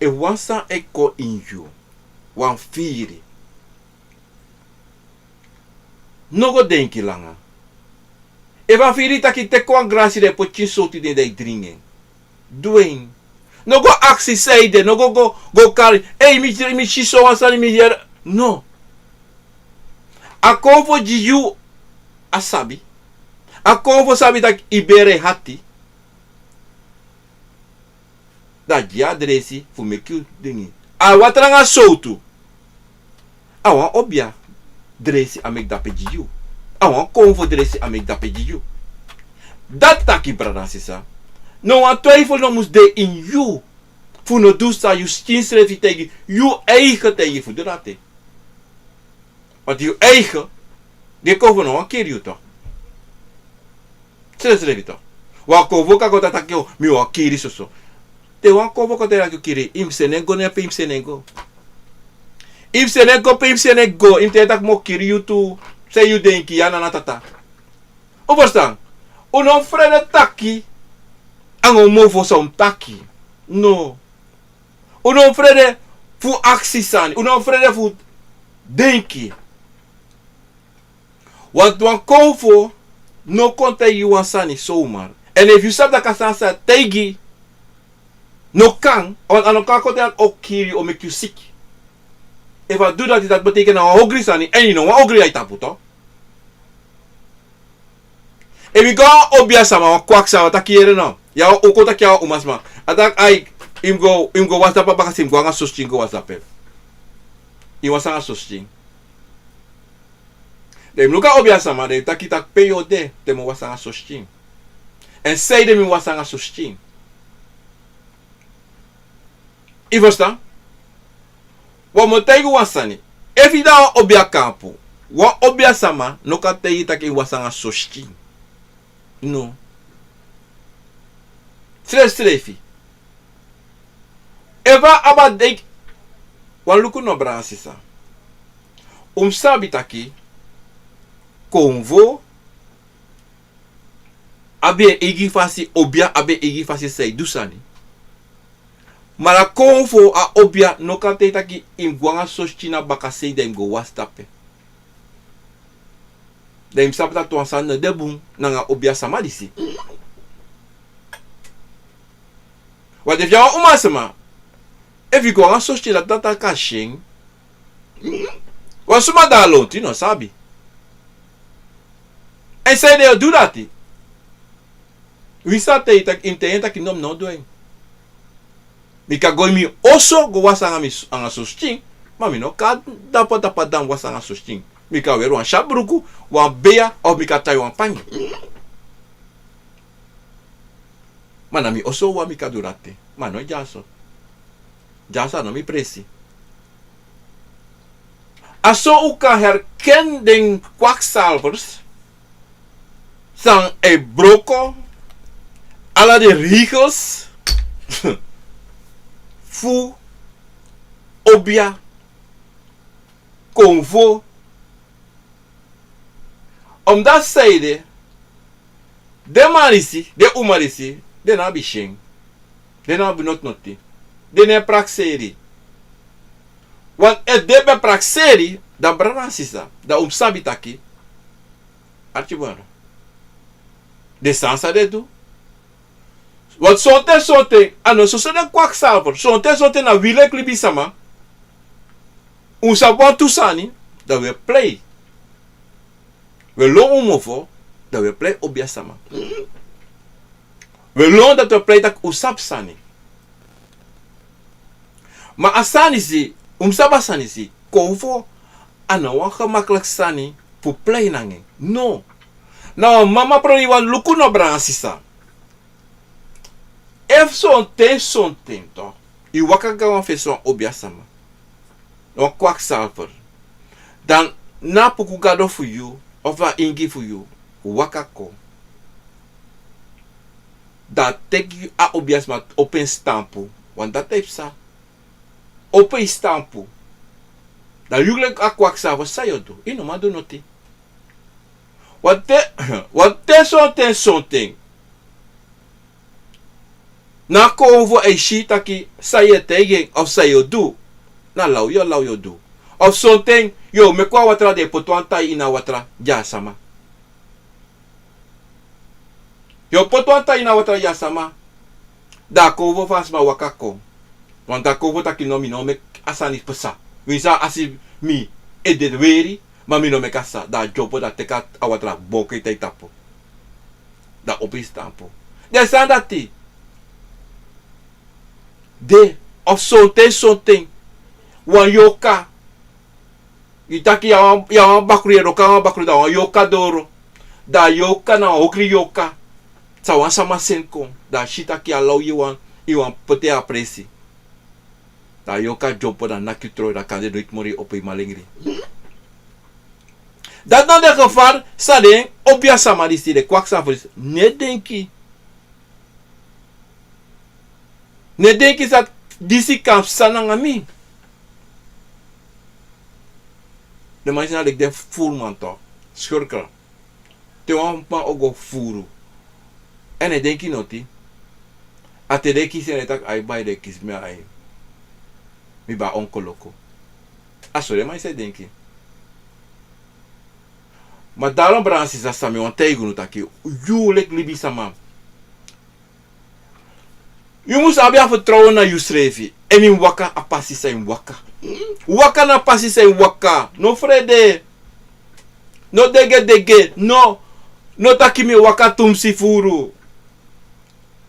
Efu wan sani e kon ini yu, wan firi, no go denki langa. Efu a firi taki teki wan grasi dan yu poti en sowtu den dan yu dringi en. Du en. No go aksi sanede, no go, go, go kari. Ei, mi, mi si so wan sani, mi yere. No. A Konfo gi yu a sabi. A Konfo sabi taki yu bere hati. Dan a gi yu a dresi fu meki yu dringi. A watra nanga sowtu. A wan obia dresi a meki dape gi yu. A wan Konfo dresi a meki dape gi yu. Dati taki, brada nanga sisa, no wan twijfel no mus de ini yu. Fu no du san yu skin srefi taigi, yu eigen taigi fu du dati. Want yu eigen, den Konfo no wani kiri yu toch. Srefsrefi toch. Wan Konfo kan kon taki, o, mi wani kiri soso. Te wan Konfo kon taki yu kiri, yu mus seni en go na pe yu mus seni en go. Yu mus seni en go pe yu mus seni en go, yu mus taigi taki mi o kiri yu tu, san yu denki, yu a nana tata. Un ferstan? Un no frede taki nanga un mofo san un mus taki. No. Un no frede fu aksi sani. Un no frede fu denki. Want wan Konfo no kon taigi yu wan sani zomaar. Èn efu yu sabi taki a sani san a taigi no kan, want a no kan kon taigi taki o kiri yu, o meki yu siki. Efu a du dati, dati betekent na wan ogri sani, èn yu no wani ogri na yu tapu toch. Efu mi go na wan obia sama, wan kwakzalver, taki yere no. Ya, un kon taki ya wan umasma. A taki ai, yu mus go, yu mus go wasi dape, a bakasei yu mus go nanga soskin go wasi dape. Yu wasi nanga soskin. Dan yu mus luku a obia sama, dan yu taki taki pe yu o de, te mi o wasi nanga soskin. Èn sanede mi mus wasi nanga soskin. Yu ferstan? Wan mi o taigi wan sani. Efu yu de na wan obia kampu, wan obia sama no kan taigi yu taki yu mus wasi nanga soskin. No. Srefsrefi. Efu a abi a denki, wan luku no, brada nanga sisa. Un mus sabi taki Konfo abi en eigi fasi, obia abi en eigi fasi san yu e du sani. Ma na Konfo, a obia no kan taigi taki yu mus go nanga soskin na bakasei dan yu mus go wasi dape. Dan yu mus sabi taki wan sani no de bun nanga obia sama disi. Want efu yu na wan umasma, efu yu go nanga soskin, dati dati a kan si en. Wan suma de na lontu, yu no sabi. Èn sanede yu o du dati? Winsi a taigi taki, yu mus taigi en taki no, mi no o du en. Mi kan go ini mi oso go wasi nanga mi s-, nanga soskin, ma mi no kan dapu dapu dan wasi nanga soskin. Mi kan weri wan syatu bruku, wan bea, of mi kan tai wan pangi. Ma na mi oso wawan mi kan du dati. Ma no dyaso. Dyaso a no mi presi. A so un kan herken den kwakzalvers san e broko ala den regels fu obia, Konfo. Omdat sanede, den man disi, den uma disi, Den no abi syen. Den no abi noti noti. Den no e prakseri. Want efu den ben prakseri, dan brada nanga sisa, dan un mus sabi taki, arki bun, den sani san den du. Want sonten sonten, a no soso den kwaksalver. Sonten sonten na wi leki libisama, un sabi wantu sani, dan wi e prei. Wi e lon un mofo, dan wi e prei obiasama. Wi e lon dati, wi e prei taki un sabi sani. Ma a sani disi, un mus sabi a sani disi, konfo a no wan gemakkelijk sani fu prei nanga en. No. Na wan mama prei, wan luku no, brada nanga sisa. Efu sonten sonten, toch, yu waka go na wan fesi fu wan obiasama, wan kwaksalver, dan na a puku gado fu yu, of a ingi fu yu, waka kon. Dan a teki a obiasama opo en stampu, want dati e psa. Opo en stampu. Dan yu leki a kwaksalver, san yu o du? Yu no man du noti. Wan ten, wan ten sonten sonten, na a konfo e si taki san yu e taigi en of san yu o du. Na law yu o law yu o du. Of sonten yu o meki wan watra, den e poti wan tai ini a watra gi a sama. Yu o poti wan tai ini a watra gi a sama. Dan a konfo fu a sma waka kon. Want a konfo taki no, mi no o meki a sani psa. Winsi a si mi e de weri, ma mi no o meki a psa. Dan a dyompo, dan a teki a watra, boko en tai tapu. Dan a opo en stampu. Den sani dati de. Of sonten sonten, wan yorka. Yu taki yu a wan, yu a wan bakru, yu e waka nanga wan bakru, dan wan yorka doro. Dan a yorka na wan ogri yorka san wan sama seni kon. Dan a si taki a law yu, wan, yu wani poti en a presi. Dan a yorka dyompo, dan a naki yu trowe, dan kande noiti moro yu opo yu malengri. Dati na den gevaar san den obiasama disi, den kwaksalver disi, no e denki. No e denki san disi kan psa nanga mi. Den man disi na leki den furuman, toch, schurken. Te wan man o go fufuru, èn a e denki noti, a te den kisi en, a e taki: "Ai, bai, den kisi mi, ai, mi ben abi ongoloku." A so den man disi e denki. Ma daarom, brada nanga sisa, san mi wani taigi unu taki, yu leki libisama, yu mus abi a fertrouwen na yusrefi. Èn yu mus waka a pasi san yu mus waka. Waka na a pasi san yu mus waka. No frede. No degedege. No, no taki mi e waka tumsi furu.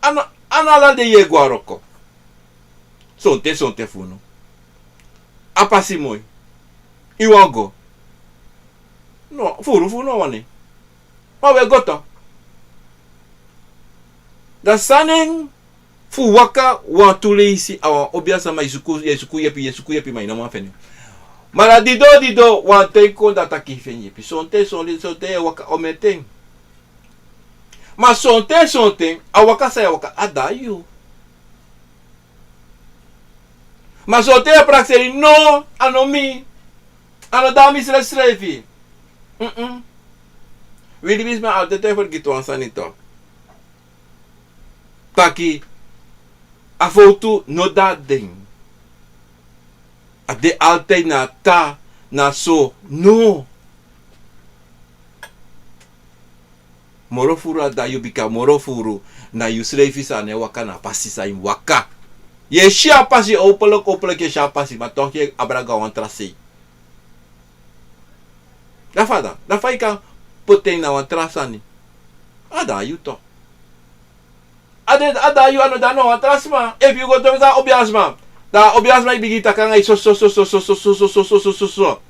A no, a no ala dei yu e go na wroko. Sonten sonten fu unu. A pasi moi. Yu wani go. No, furu fu unu a wani. Ma wi e go, toch. Da sani fu waka wantu leisi a wan obiasama, yu suku, yu suku yepi, yu suku yepi, ma yu no man feni. Ma na dido dido wan ten kon, da a taki yu feni yepi. Sonten, sonten, sonten yu e waka omen ten. Ma sonten sonten a waka san yu e waka, a de na yu. Ma sonten yu e prakseri: "No, a no mi. A no de na mi srefsrefi." Mm-mm. Wi libisma, a de te fergiti wan sani, toch. Taki a fowtu no de na den. A de altijd na a ta, na so. No. Moro furu a de na yu, bika moro furu na yusrefi san no e waka na a pasi san yu mus waka. Yu e si a pasi, openlijk, openlijk yu e si a pasi, ma toch yu e abra go na wan tra sei. Da fa dan? Da fa yu kan poti en na wan tra sani? A de na yu, toch. A de, a de na yu, a no de na wan tra sma. Efu yu go toon san obiasma, da obiasma e bigin taki nanga yu so so so.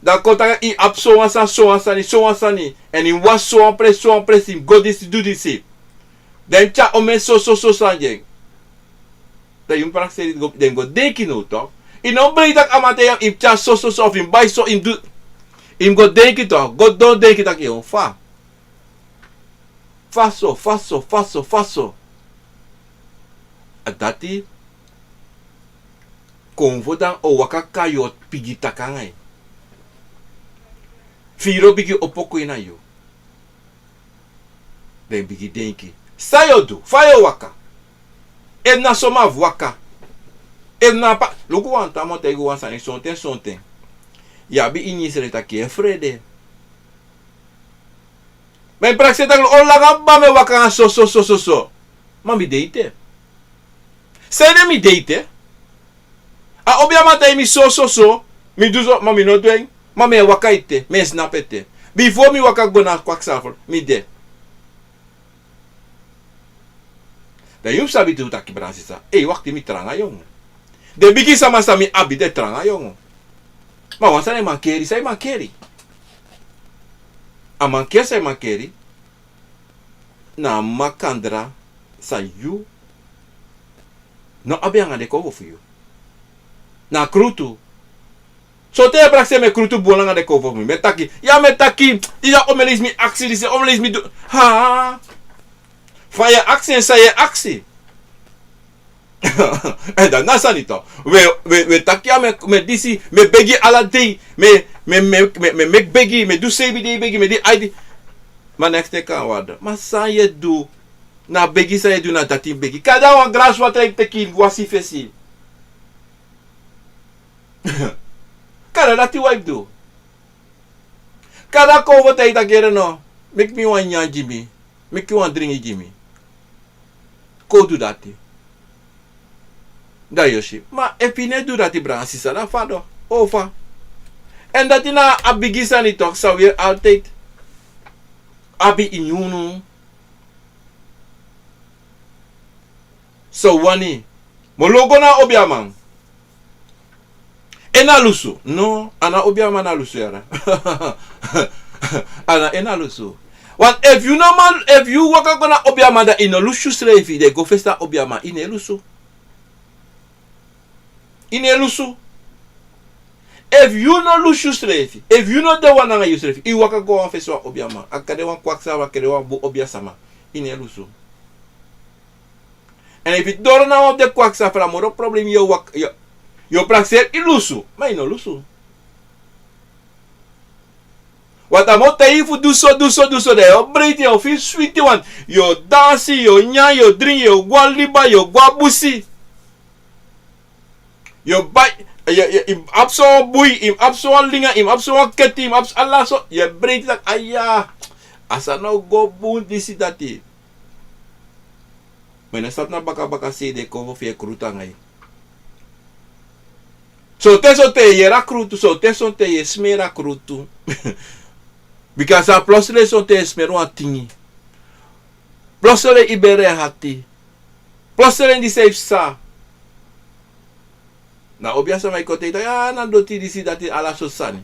Da kon taki yu abi sowan sani, sowan sani, sowan sani. Èn yu wani sowan presi, sowan presi, yu mus go disi, du disi. Den tyari omen so so so sani gi en. Da yu mus prakseri, den go denki now, toch. Yu no mus begi taki a man taigi yu, yu mus tyari so so so, of yu mus bai so, yu mus du. Yu mus go denki, toch. Go sidon denki taki: "Yo, fa? Fa so, fa so, fa so, fa so?" A dati kon fu dan o waka kon na yu, o bigin taki nanga yu. Firi o bigin opo kon ini yu. Den bigin denki. San yu o du? Fa yu o waka? Efu na so mi abi waka. Efu na a pa, luku, wan taa mi o taigi wan sani, sonten, sonten yu abi ini yusrefi taki yu e frede. Ma yu prakseri taki, o langa kaba mi e waka nanga so, so, so, so, so. Ma mi de ete. Sanede mi de ete? A obiaman taigi mi so, so, so. Mi du so, ma mi no du en. Ma mi e waka ete, mi e snapu ete. Bifo mi waka go na kwaksafu, mi de. Dan yu mus sabi tu taki, brada sisa, ei, wakti, mi tranga yongu. Den bigi sama san mi abi, den tranga yongu. Ma wan sani, a mankeri, san a mankeri? A mankeri, san a mankeri, na a makandra san yu no abi nanga den konfo fu yu. Na krutu. Sonten yu e prakseri mi e krutu bun langa den konfo fu mi. Mi e taki, ya, mi e taki, yu sa omen leisi mi aksi disi, omen leisi mi du. Ha. Fa yu e aksi en, san yu e aksi? Èn dati na sani tu. We, we, we taki, ya, mi e, mi e disi, mi e begi ala dei. Mi e, mi e, mi e, mi e, mi e meki begi, mi e du seibin dei begi, mi e du aiti. Ma neks te kan wada. Ma san yu e du? Na begi san yu e du, na dati begi. Kande a wan graswatra yu e teki wasi fesi. Kande dati wan yu e du. Kande a konfo taigi yu taki, yere no, meki mi wan nyan gi mi, meki wan dringi gi mi. Kon du dati. Dan yu o si. Ma efu yu no e du dati, brada sisa, dan fa dan? O fa? Èn dati na a bigi sani tu san wi e altijd abi ini unu. So wani, mi o lon go na a obiaman. En na lusu. No, a no obiaman na lusu, yara. A no en na lusu. Want efu yu no man, efu yu waka go na obiaman, dan yu no lusu yusrefi, dan yu go fesi a obiaman, yu no e lusu. Yu no e lusu. Efu yu no lusu yusrefi, efu yu no de wan nanga yusrefi, yu waka go wan fesi wan obiaman, a kan de wan kwaksa, a kan de wan bun obiasama, yu no e lusu. Èn efu yu doro na wan fu den kwaksa, fu a moro problem, yu o wak-, yu o, yu o prakseri yu lusu, ma yu no lusu. Want a mi o taigi yu fu du so, du so, du so, dan yu o breiti, yu o firi switi, want yu o dansi, yu o nyan, yu o dringi, yu o go na liba, yu o go na busi. Yu o bai, yu, yu, yu mus abi so wan bui, yu mus abi so wan linga, yu mus abi so wan keti, yu mus abi so ala so, yu e breiti taki, aya, a sani no go bun, disi, dati. Ma yu no sabi na bakabaka sei den konfo fu yu e krutu nanga yu. Sonten, sonten yu e yere a krutu, sonten, sonten yu e smeri a krutu. Bika san, plotseling sonten yu e smeri wan tingi. Plotseling yu bere ati. Plotseling disi e psa. Na obiasama e kon taigi yu taki, ya, na doti, disi, dati, ala sortu sani.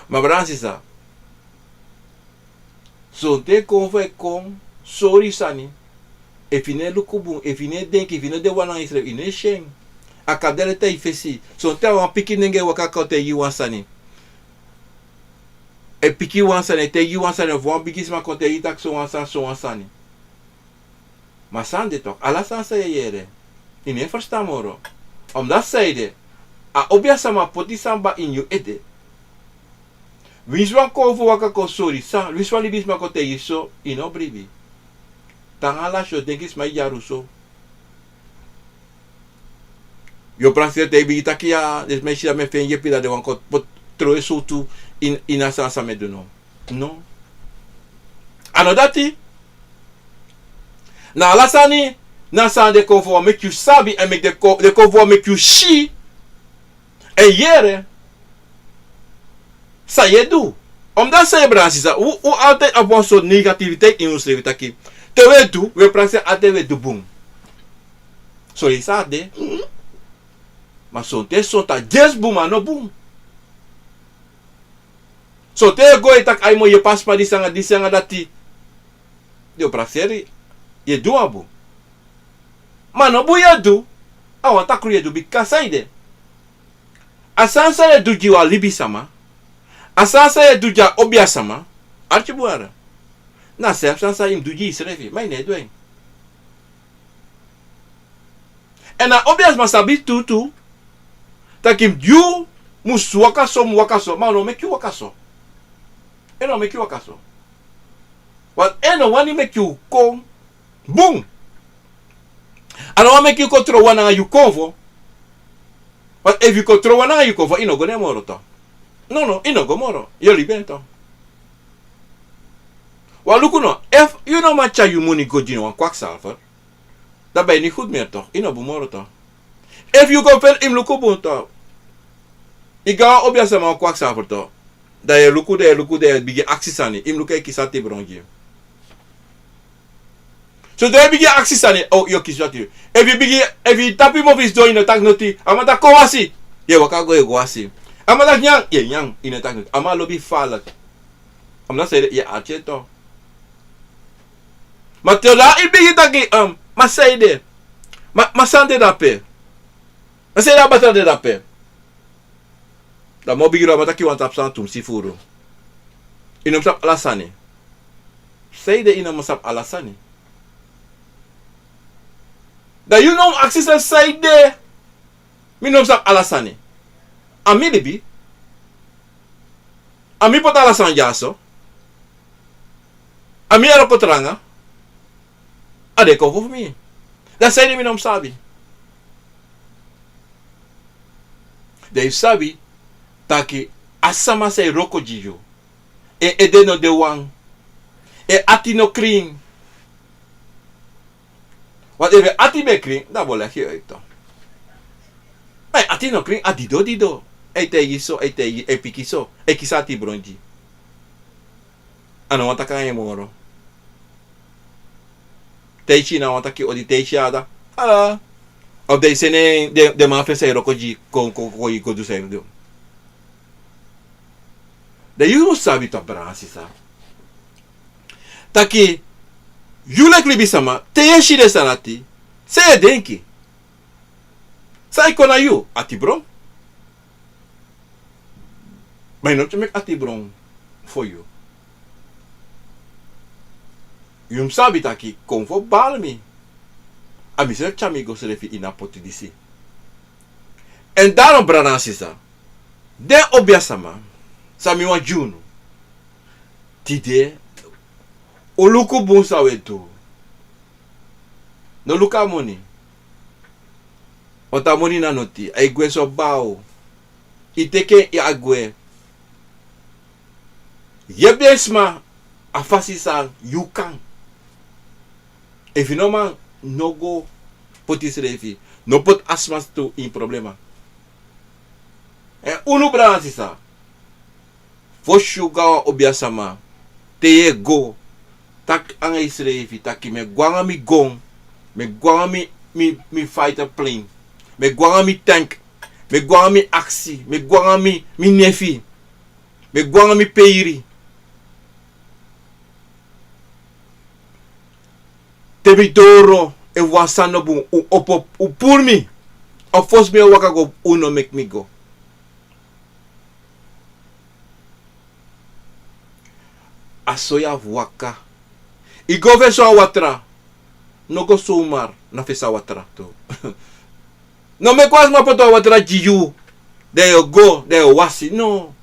Ma brada sisa, sonten konfo e kon sori sani. Efu yu no e luku bun, efu yu no e denki, efu yu no de wan nanga yusrefi, yu no e si en. A kan de leti na yu fesi. Sonten a wan pikin nenge e waka kon taigi yu wan sani. E piki wan sani, e taigi yu wan sani, of wan bigisma kon taigi yu taki so wan sani, so wan sani. Ma san de tok, ala sani san yu e yere, yu no e ferstan moro. Omdati san ede, a obiasama poti sani kaba ini yu ede. Winsi wan konfo waka kon sori san, winsi wan libisma kon taigi yu so, yu no bribi. Te nanga lasi yu o denki sma e dyaru so. Yu o prakseri te yu bigin taki ya, den sma e si dati mi e feni yepi, dan den wani kon poti, tron en sowtu ini, ini a sani san mi e du now. No. A no dati. Na ala sani, na sani den konfo wani meki yu sabi, èn meki den kon, den konfo wani meki yu si. Èn yere san yu e du. Omdati san yu e, brada sisa, un, un altijd abi wan sortu negativiteit ini unsrefi taki te wi e du, wi e prakseri altijd wi e du bun. Son leisi a de. Ma sonten, sonten a dyesi bun, ma a no bun. Sonten yu e go e taki ai, mi o yepi a sma disi nanga disi nanga dati. Yu o prakseri yu e du wan bun. Ma a no bun yu e du, a wan takru yu e du, bika san ede, a sani san yu e du gi wan libisama, a sani san yu e du gi a obiasama, arki bun yara. Na a srefi sani san yu mus du gi yusrefi, ma yu no e du en. Èn a obiasma sabi tu tu taki yu mus waka so, mus waka so, ma a no meki yu waka so. A no meki yu waka so. Want en no wani meki yu kon bun. A no wani meki yu kon tron wan nanga yu konfo. Want efu yu kon tron wan nanga yu konfo, yu no go na en moro toch. No, no, yu no go moro. Yu o libi en toch. Wan luku no, efu yu no man tyari yu moni go gi wan kwakzalver, dan ben yu niet goed meer toch. Yu no bun moro toch. Efu yu go feni, yu mus luku bun toch. Yu go na wan obiasma, wan kwakzalver toch. Dan yu e luku, dan yu e luku, dan yu e bigin aksi sani. Yu mus luku efu yu kisi atibron gi en. So dan yu e bigin aksi sani, o, yu o kisi atibron. Efu yu bigin, efu yu tapu yu mofu sidon, yu no taki noti. A man taki kon wasi. Yu e waka go, yu e go wasi. A man taki nyan, yu e nyan, yu no taki noti. A man lobi fala. A man taki san ede, yu e arki en toch. Ma te dan yu bigin taki, um, ma san ede. Ma, ma san de dape. Ma san ede, a batra de dape. Dan mi o bigin, a man taki wan tapu sani tumsi furu. Yu no mus sabi ala sani. San ede yu no mus sabi ala sani. Dan yu no mus aksi sani san ede. Mi no mus sabi ala sani. A mi libi. A mi poti ala sani dyaso. A mi e wroko tranga. A de konfo fu mi. Dan san ede mi no mus sabi. Dan yu sabi taki a sama san e wroko gi yu, en ede no de wan. En ati no krin. Want efu en ati ben krin, dan a bo legi yu uit toch. Ma en ati no krin, a dido dido. A e taigi yu so, a e taigi, a e piki so, a e kisi atibron gi yu. A no wani taki nanga yu moro. Te yu si, a no wani taki odi, te yu si, a dati. Ala. Of den seni den, den man fu en san e wroko gi yu kon, kon, kon, yu go du san yu mus du. Dan yu mus sabi toch, brada nanga sisa, taki yu leki libisama, te yu e si den sani dati, san yu e denki? San e kon na yu atibron? Ma yu no mus meki atibron fu yu. Yu mus sabi taki konfo bari mi. A misrefi tyari mi go srefi ini a poti disi. En daarom, brada nanga sisa, den obiasma, san mi wani gi unu tide, un luku bun san un e du. No luku a moni. Want a moni na noti, a e gwe so baw. Yu teki en, a gwe. Yepi den sma a fasi san yu kan. Efu yu no man, no go poti yusrefi, no poti a sma tu ini problema. En unu, brada nanga sisa, fosi yu go na wan obiasma, te yu e go, taki anga yusrefi taki mi e go nanga mi gon, mi e go nanga mi, mi, mi fighter plane, mi e go nanga mi tank, mi e go nanga mi aksi, mi e go nanga mi, mi nefi, mi e go nanga mi peiri. Te mi doro, efu wan sani no bun, un opo, un puru mi. Of fosi mi e waka go, un no meki mi go. A so yu abi fu waka. Yu go fesi wan watra. No go somar na fesi a watra tu. No meki wan sma poti wan watra gi yu, dan yu o go, dan yu o wasi. No.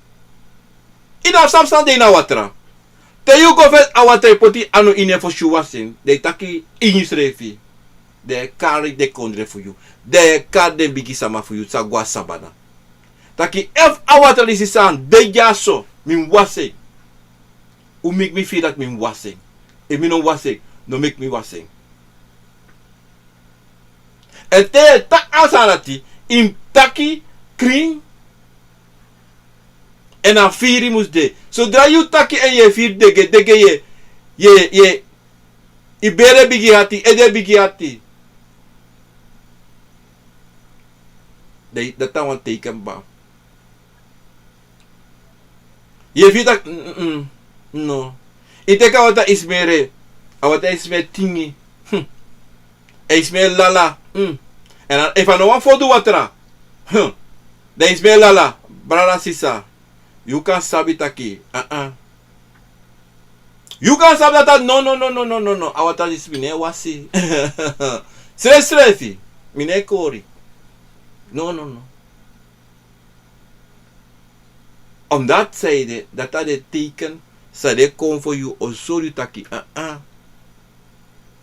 Yu no abi sabi san de ini a watra. Te yu go fesi a watra, yu poti yu anu ini en fosi yu wasi en, dan yu taki ini yusrefi. Dan yu e kari den kondre fu yu. Dan yu e kari den bigi sama fu yu san go na sabana. Taki efu a watra disi san de dyaso, mi mus wasi en. Un meki mi firi taki mi mus wasi en. Efu mi no wasi en, no meki mi wasi en. En te yu e taki a sani dati, yu mus taki krin. En a firi mus de. Sodra yu taki en yu e firi dege, dege, yu e, yu e, yu e, yu bere bigin ati, ede bigin ati. Dan dati na wan teken kaba. Yu e firi taki, mm, mm, mm, no. Yu teki a watra, yu smeer en. A watra e smeer tingi. Hm. A e smeer lala. Hm. En dan, efu a no wan fodu watra, hm, dan yu smeer lala. Brada, sisa, yu kan sabi taki, ah, ah. Yu kan sabi taki, no, no, no. A watra disi mi no e wasi. Srefsrefi, mi no e kori. No, no, no. Omdat san ede, dati na den teken San den konfo yu o sori yu taki, ah, ah.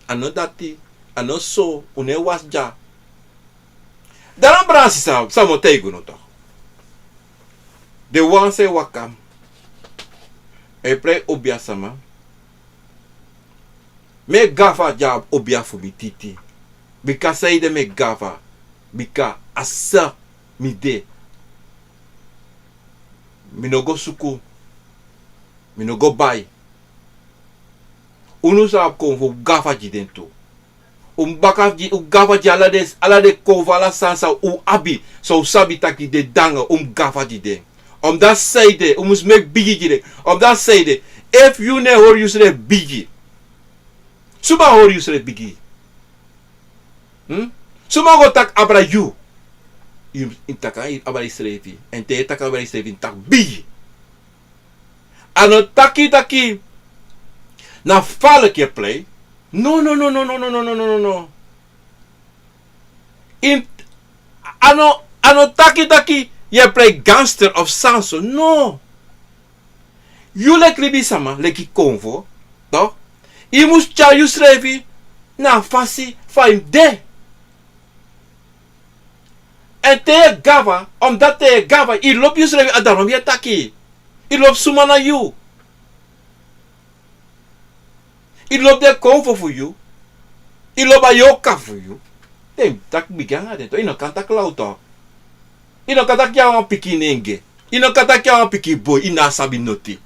A no dati, a no so, un no e wasi dya. Dan a brada sisa, san mi o taigi unu toch. Den wan san e waka, e prei obia sama. Mi e gafa gi a obia fu mi titi. Bika sanede mi e gafa? Bika a so mi de. Mi no go suku. Mi no go bai. Unu sa abi konfo, un gafa gi den tu. Un baka gi, un gafa gi ala den, ala den konfo, ala sani san un abi. San un sabi taki den de nanga, un gafa gi den. Omdat sanede, un mus meki bigi gi den. Omdat sanede, efu yu no e hori yusrefi bigi, suma o hori yusrefi bigi? Hmm? Suma o go taki abra yu? Yu, yu taki abra yusrefi. Èn te yu e taki abra yusrefi, yu e taki bigi. A no taki taki na falek yu e prei. No, no, no. In, a no, a no taki taki yu e prei gangster of sanso. No. Yu leki libisama, leki konfo, toch? Yu mus tyari yusrefi na a fasi fa yu de. Èn te yu e gafa, omdat te yu e gafa, yu lobi yusrefi, a daarom yu e taki. Yu lobi suma na yu. Yu lobi den konfo fu yu. Yu lobi a yorka fu yu. Den taki bigi nanga den toch. Yu no kan taki law toch. Yu no kan taki yu na wan pikinenge. Yu no kan taki yu na wan pikin boi, yu no sabi noti.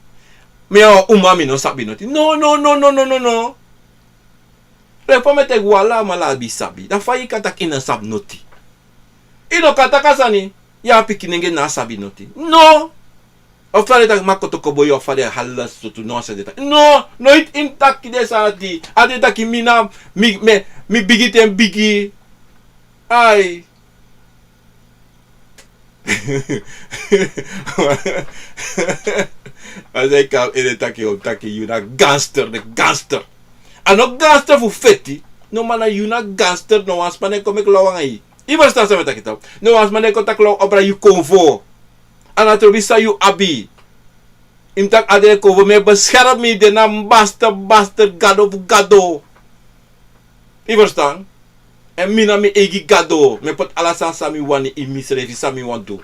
Mi a wan uma, mi no sabi noti. No, no, no. Leki fa mi e taigi un, alamala abi sabi. Dan fa yu kan taki yu no sabi noti? Yu no kan taki a sani, yu a pikinenge, no sabi noti. No. Of fa den taki, mi a kotoko boi, of fa den hala sutu, no, a sani den taki. No, no, yu, yu no taki den sani. A den taki mi na, mi, mi, mi bigi te mi bigi. Ai. A san yu kan, ede taki, o taki yu na gangster, de gangster. A no gangster fu feti. No, ma na yu na gangster, no wan sma no e kon meki law nanga yu. Yu ferstan san mi e taki toch? No wan sma no e kon taki law abra yu konfo. A na trobi san yu abi. Yu mus taki a den konfo, mi e beskerm mi, den na mi master, master, gado fu gado. Yu ferstan? Èn mi na mi eigi gado, mi e poti ala sani san mi wani ini misrefi, san mi wani du.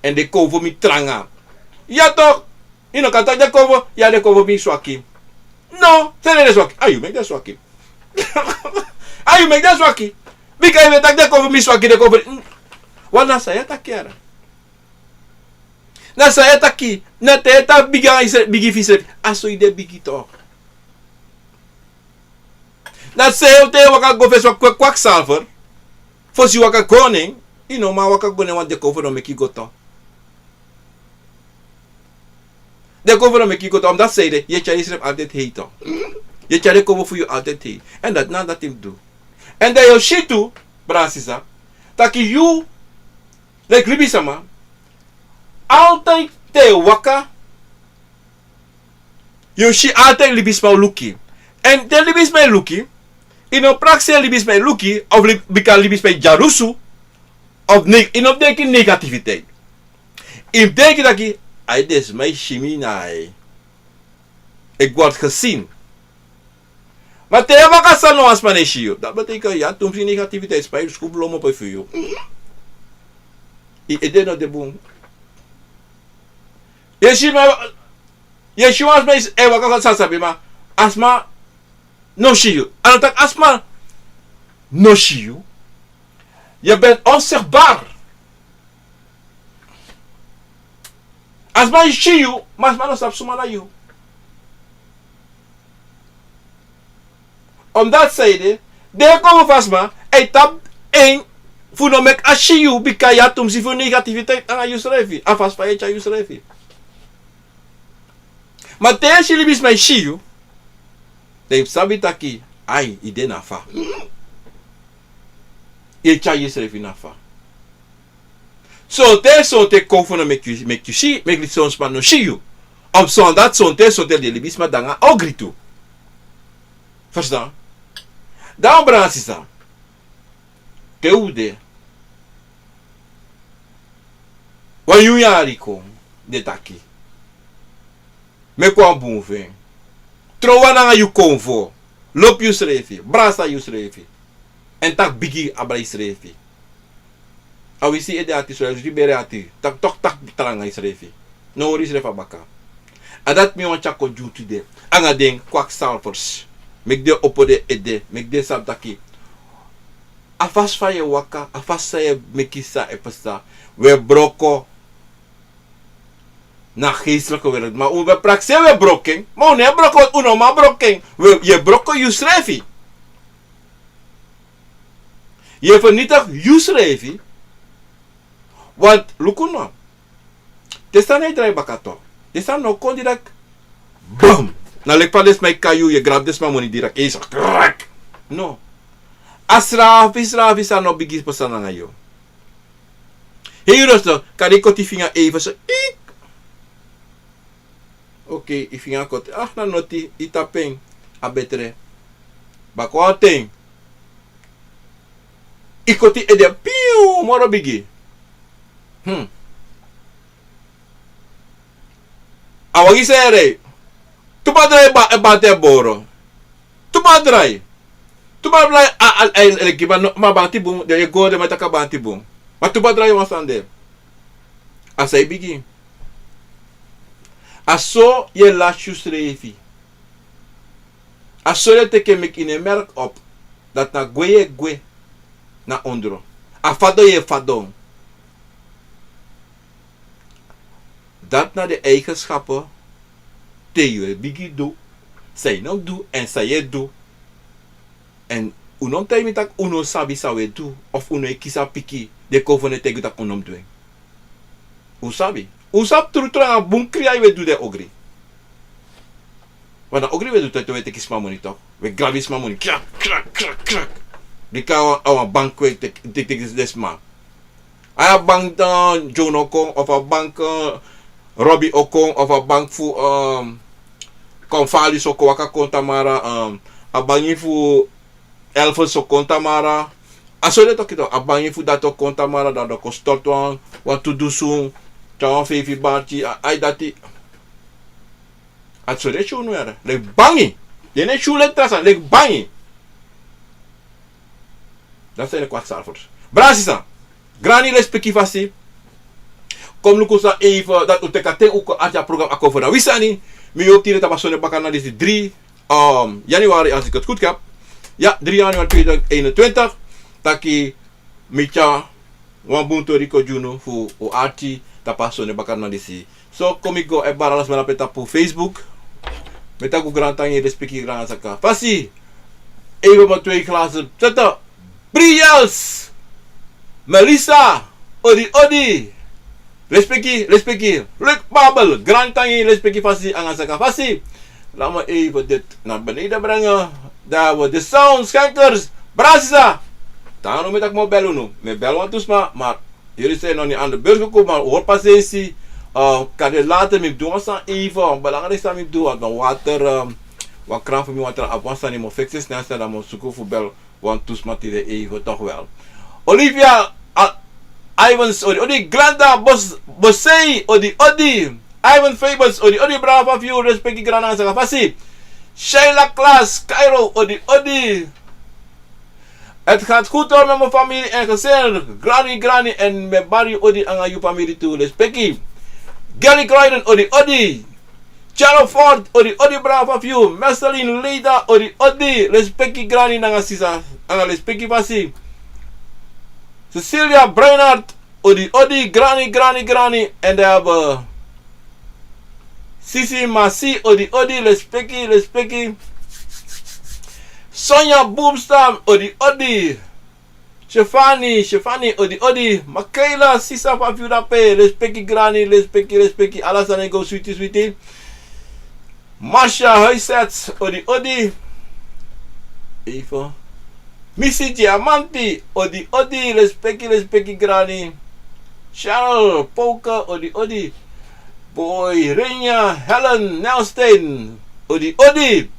Èn den konfo mi tranga. Ya toch, yu no kan taki den konfo, ya den konfo mi swaki. No, sanede den swaki? A yu meki den swaki. A yu meki den swaki. Bika yu e taki den konfo mi swaki, den konfo. Mm. Wan na san yu e taki, yere. Na san yu e taki, na te yu e taki bigi anga yusrefi, bigi fu yusrefi. A so yu de bigi toch. Na so te yu waka go fesi wan kwak, kwakzalver. Fosi yu waka go na en, yu no man waka go na en, want den konfo no meki yu go toch. Den konfo no meki yu go toch, omdat sanede, yu e tyari yusrefi altijd hei toch. Yu e tyari den konfo fu yu altijd hei. Èn dati na dati yu mus du. Èn dan yu o si tu, brada sisa, taki yu, leki libisama, altijd te yu waka, yu o si altijd libisma o luku yu. Èn te libisma e luku yu, yu no prakseri libisma e luku yu, of li-, bika libisma e dyalusu, of ne-, yu no mus denki negativiteit. Yu mus denki taki, ai, den sma e si mi na ai. Ik word gezien. Ma te yu e waka san, no wan sma no e si yu. Dati betekent, ya, tumsi negativiteit, sma e skupu lomo pe fu yu. Yu ede no de bun. Yu e si, ma yu e si wan sma e waka san sabi, ma a sma no si yu. A no taki a sma no si yu. Je bent onzichtbaar. A sma e si yu, ma a sma no sabi suma na yu. Omdat sanede, den konfo fu a sma e tapu en fu no meki a si yu, bika yu abi tumsi fu negativiteit nanga yusrefi, a fasi fa yu e tyari yusrefi. Ma te yu e si libisma e si yu, dan yu mus sabi taki, ai, yu de na fa. Yu e tyari yusrefi na fa. Sonten, sonten konfo no meki yu, meki yu si, meki son sma no si yu. Omdat sonten, sonten den libisma de nanga ogri tu. Ferstan? Dan, brada sisa, te un de, wan yun yari kon, den taki, Meki wan bun fu en. Tron wan nanga yu konfo. Lobi yusrefi, brasa yusrefi. Èn taki bigi abra yusrefi. A wisi ede ati, so a wisi bere ati. Taki toki, taki tranga yusrefi. No hori yusrefi a baka. A dati mi wani tyari kon gi un tide. Anga den kwakzalvers. Meki den opo den ede, meki den sabi taki a fasi fa yu e waka, a fasi san yu e meki san e pasa, wi e broko. Na geestelijke wereld. Ma un ben prakseri wi e broko en. Ma un no e broko, un no man broko en. Wi, yu e broko yusrefi. Yu e vernietig yusrefi. Want luku no. Den sani e drai baka toch. Den sani no kon direct. Bam! Na leki fa den sma e kai yu, yu e grabi den sma moni direct. Yu e so krak. No. A srafi, srafi sani no bigin pasa nanga yu. Hei, yu no so, kari koti finga even so. Ik. Oké, yu finga koti. Ah, na noti, yu tapu en. A betre. Baka wan ten. Yu koti ede, piu, moro bigi. Hmm. A wagi san yu e rei. Tu man drai, ba, e banti e boro. Tu man drai. Tu man drai, a, a, a, leki man no, ma banti bun, den e go, den man taki a banti bun. Ma tu man drai wan sani de. A san yu bigin. A so yu e lasi yusrefi. A so yu e teki meki yu no e merk op. Dati na gwe yu e gwe na ondro. A fadon yu e fadon. Dati na den eigenschappen te yu e bigin du, san yu no du èn san yu e du. Èn un no mus taigi mi taki un no sabi san un e du, of un no e kisi a piki, den kon fu no e taigi un taki un no mus du en. Un sabi. Un sabi trutru nanga bun kria yu e du den ogri. Want na ogri un e du te, te un e teki sma moni toch. Un e grabi sma moni. Krak, krak, krak, krak. Bika a wan, a wan bank un e teki, teki, teki den sma. A bank dan John o kon, of a bank, eh, Robbie o kon, of a bank fu, ehm, Konfalis o kon waka kon tamara, ehm, a bank fu Elvis o kon tamara. A so den toki toch, a bank fu dati o kon tamara, dan den kon stort wan, wan tu dusun, tyari wan feifi banti, a, ai dati. A so den e si unu yere. Leki bangi. Den no e si unu leki tra sani, leki bangi. Dati san den kwakzalvers. Brada sisa. Grani, lespeki fasi. Kon luku san even, dati un teki a ten un kon arki a program Akomfo na wi sani. Mi o tide tapu a sonde bakadina disi dri, ehm, januari, als ik het goed heb. Ja, drie januari tweeduizend eenentwintig. Taki mi tyari wan bun tori kon gi unu fu un arki tapu a sonde bakadina disi. So kon mi go e bari ala sma na pe tapu Facebook. Mi e taki un grantangi, lespeki, grani nanga saka fasi. Even maar twee glazen zetten. Briels. Melissa. Odi, odi. Lespeki, lespeki. Luc Babel. Grantangi, lespeki fasi nanga saka fasi. Laat me even dit naar beneden brengen. Daar hebben we de soundschenkers. Brada sisa. Daarom mi taki mi o bel unu. Mi e bel wantu sma, maar jullie zijn nog niet aan de beurt gekomen, maar un hori pasensi. Eh, kan de later mi mus du wan sani even, belangrijk sani mi mus du, want wan water, eh, wan kraan fu mi water abi, wan sani mi o fiksi snel snel, dan mi o suku fu bel wantu sma tide even toch wel. Olivia, ah, Ivans, odi, odi, Glenda, Bos, Bosei, odi, odi. Ivan Fables, odi, odi, brada fu yu, lespeki, grani nanga saka fasi. Sheila Klaas, Cairo, odi, odi. Het gaat goed hoor met mijn familie en gezin. Grani, grani, en mi e bari yu odi nanga yu famiri tu, lespeki. Gary Croydon, odi, odi. Charles Ford, odi, odi, brada fu yu. Marceline Leda, odi, odi, lespeki, grani nanga sisa, nanga lespeki fasi. Cecilia Breinart, odi, odi, grani, grani, grani. En dan hebben we Sisi Masi, odi, odi, lespeki, lespeki. Sonja Boomstam, odi, odi. Stefani, Stefani, odi, odi. Makela, sisa fu a fu yu dape, lespeki, grani, lespeki, lespeki. Ala sani e go switi, switi. Masha Huisets, odi, odi. Even. Missy Diamanti, odi, odi, lespeki, lespeki, grani. Charles Poker, odi, odi. Boy Renya, Helen Nelstein, odi, odi.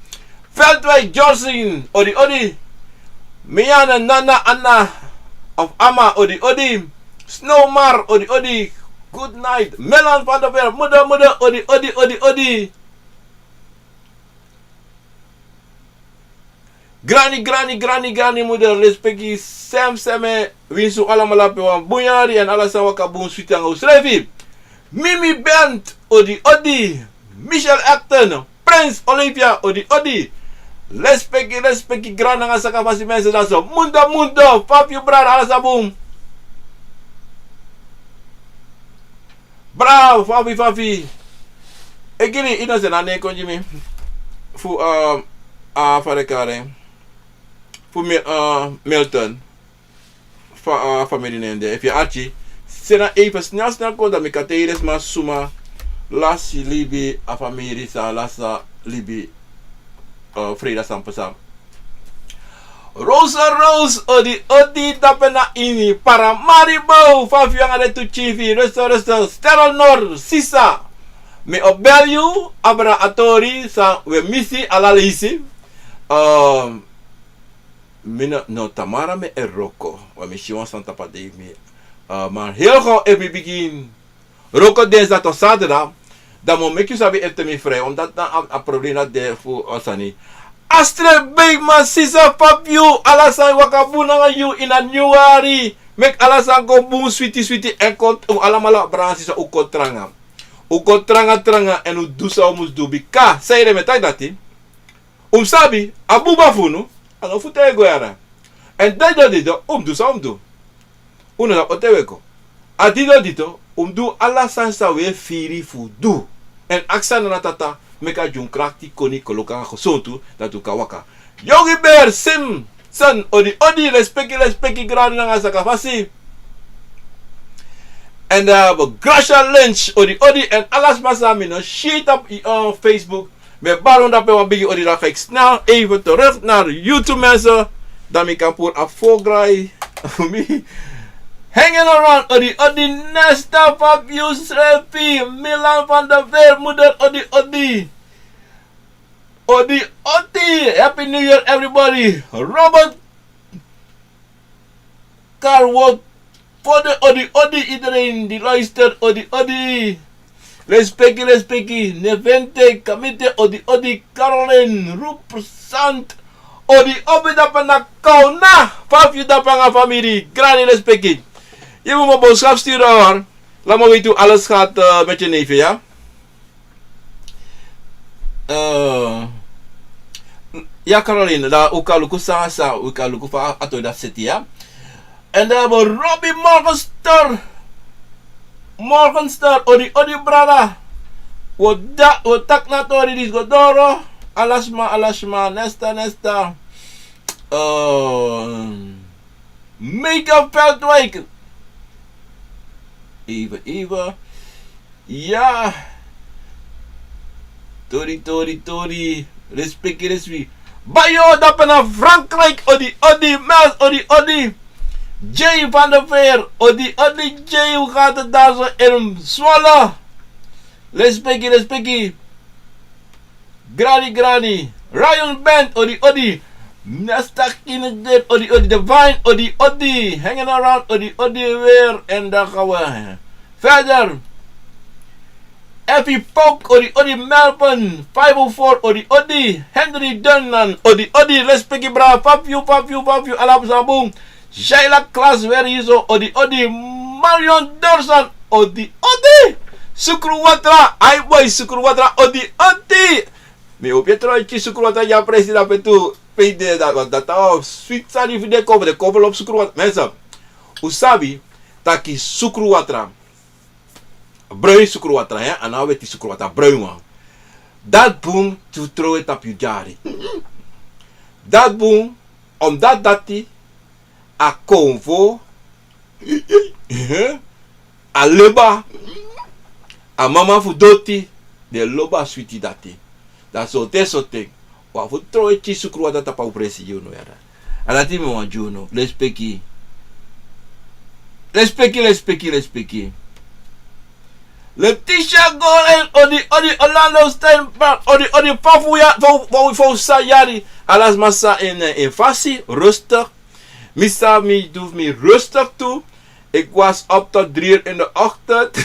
Veldwijk Jorsing, odi, odi. Miane Nana Anna of Ama, odi, odi. Snowmar, odi, odi. Good night. Melan van der Weer, moeder, moeder, odi, odi, odi, odi. Grani, grani, grani, grani moeder, lespeki, sem, seme, winsi un alamala pe wan bun yari, èn ala sani waka bun switi nanga unsrefi. Mimi Bent, odi, odi. Michel Acton, Prince Olympia, odi, odi. Lespeki, lespeki, gran nanga sakafasi mense danso. Mundo, mundo, fa fu yu brada, ala sani bun. Bravo, fa fu yu, fa fu yu. Ekili, yu no seni a nen kon gi mi. Fu, eh, a fa den e kari en. Fu Mi-, eh, Milton. Fa-, eh, famiri nen de. Efu yu arki, seni a even snel, snel kon, dan mi kan taigi den sma suma lasi libi, a famiri san lasi libi, eh, freida san pasa. Rosa Rose, odi, odi, dape na ini Paramaribo, fa fu yu nanga den tu pikin fu yu, rustig, rustig, Sterrenor, sisa. Mi o bel yu, abra a tori san wi e misi ala leisi. Ehm, mi no, no, Tamara, mi e wroko, want mi si wan sani tapu a dei fu mi. Eh, ma heel gauw efu mi bigin wroko dinsdag tot zaterdag, dan mi o meki yu sabi efu te mi frei, omdat na a, a problema de fu a sani. Astrid Beekman, sisa, fa fu yu, ala sani waka bun nanga yu ini a nyun yari, meki ala sani go bun switi switi, èn kon, un alamala brada nanga sisa, un kon tranga. Un kon tranga tranga, èn un du san un mus du, bika, san ede mi e taki dati. Un mus sabi, a buba fu unu, a no fu te wi e go yara. Èn te didon didon, un mus du san un mus du. Un no sabi on ten wi e go. A didon didon, un mus du ala sani san wi e firi fu du. Èn aksi Nana Tata, meki a gi un krakti, koni, koloku nanga gesontu, dati un kan waka. Yogi Bear Simpson, odi, odi, lespeki, lespeki, grani nanga sakafasi. Èn, eh, Gracia Lynch, odi, odi, èn ala sma san mi no si tapu, eh, Facebook. Mi e bari un dape wan bigi odi, dan ga ik snel even terug naar YouTube, mensen. Dan mi kan puru a voordraai fu mi. Hanging around, odi, odi, Nesta, fa fu yu srefi, Milan van der Veer, moeder, odi, odi. Odi, odi, Happy New Year, everybody. Robert Carwalk, voor de odi, odi, iedereen die luistert, odi, odi. Lespeki, lespeki, Nevente, Kamite, odi, odi, Caroline, Roepersand, odi, obi dape na Kauna, fa fu yu dape nanga famiri, grani lespeki. Yu mus mi boodschap sturen hoor. Laat me weten hoe alles gaat, eh, met je neefje, ja? Eh, ya, Caroline, dan un kan luku san, san, un kan luku fa a tori dati seti, ya. Èn dan wi abi Robbie Morgenster. Morgenster, odi, odi, brada. Wi o da-, wi o taki na tori disi go doro. Ala sma, ala sma, Nesta, Nesta. Eh, Michael Veldwijk. Even, even. Ya. Tori, tori, tori. Respeki, respeki. Bayo, dape na Frankrijk. Odi, odi, Mels, odi, odi. Jay van der Veer. Odi, odi, Jay. Hoe gaat het daar zo in Zwolle? Respeki, respeki. Grani, grani. Ryan Band, odi, odi. Nesta Kinedin, odi, odi. Divine, odi, odi. Hanging around, odi, odi weer. En dan gaan we verder. Effie Pok, odi, odi. Melbourne, five oh four, odi, odi. Henry Dunnan, odi, odi. Respeki, bra. Fa fu yu, fa fu yu, fa fu yu. Ala sani bun. Shaila Klas, weri yu so, odi, odi. Marion Dorsan, odi, odi. Sukru Watra, ai boy, Sukru Watra, odi, odi. Mi hopi e tron e kisi Sukru Watra, ya presi dape tu, pe de dati, dati a sweet sani fu den kon, den kon fu lobi Sukru Watra. Mensen, un sabi taki Sukru Watra, bruin Sukru Watra, hè, a no a weti Sukru Watra, bruin wan. Dati bun fu tron e tapu yu dyari. Dati bun, omdat dati a konfo, a leba, a mama fu doti, den lobi a switi dati. Dan sorten sorten, wi abi fu tron e kisi Sukru Watra tapu a un presi, yu no yara. A dati mi wani gi unu, respeki. Respeki, respeki, respeki. Letitia Goren, odi, odi, Orlando Steinberg, odi, odi, fa fu ya, fa fu, fa fu, fa fu san yari, ala sma san en, eh, en fasi, rustig. Mi san mi du fu mi rustig tu. Ik was op tot drie uur in de ochtend.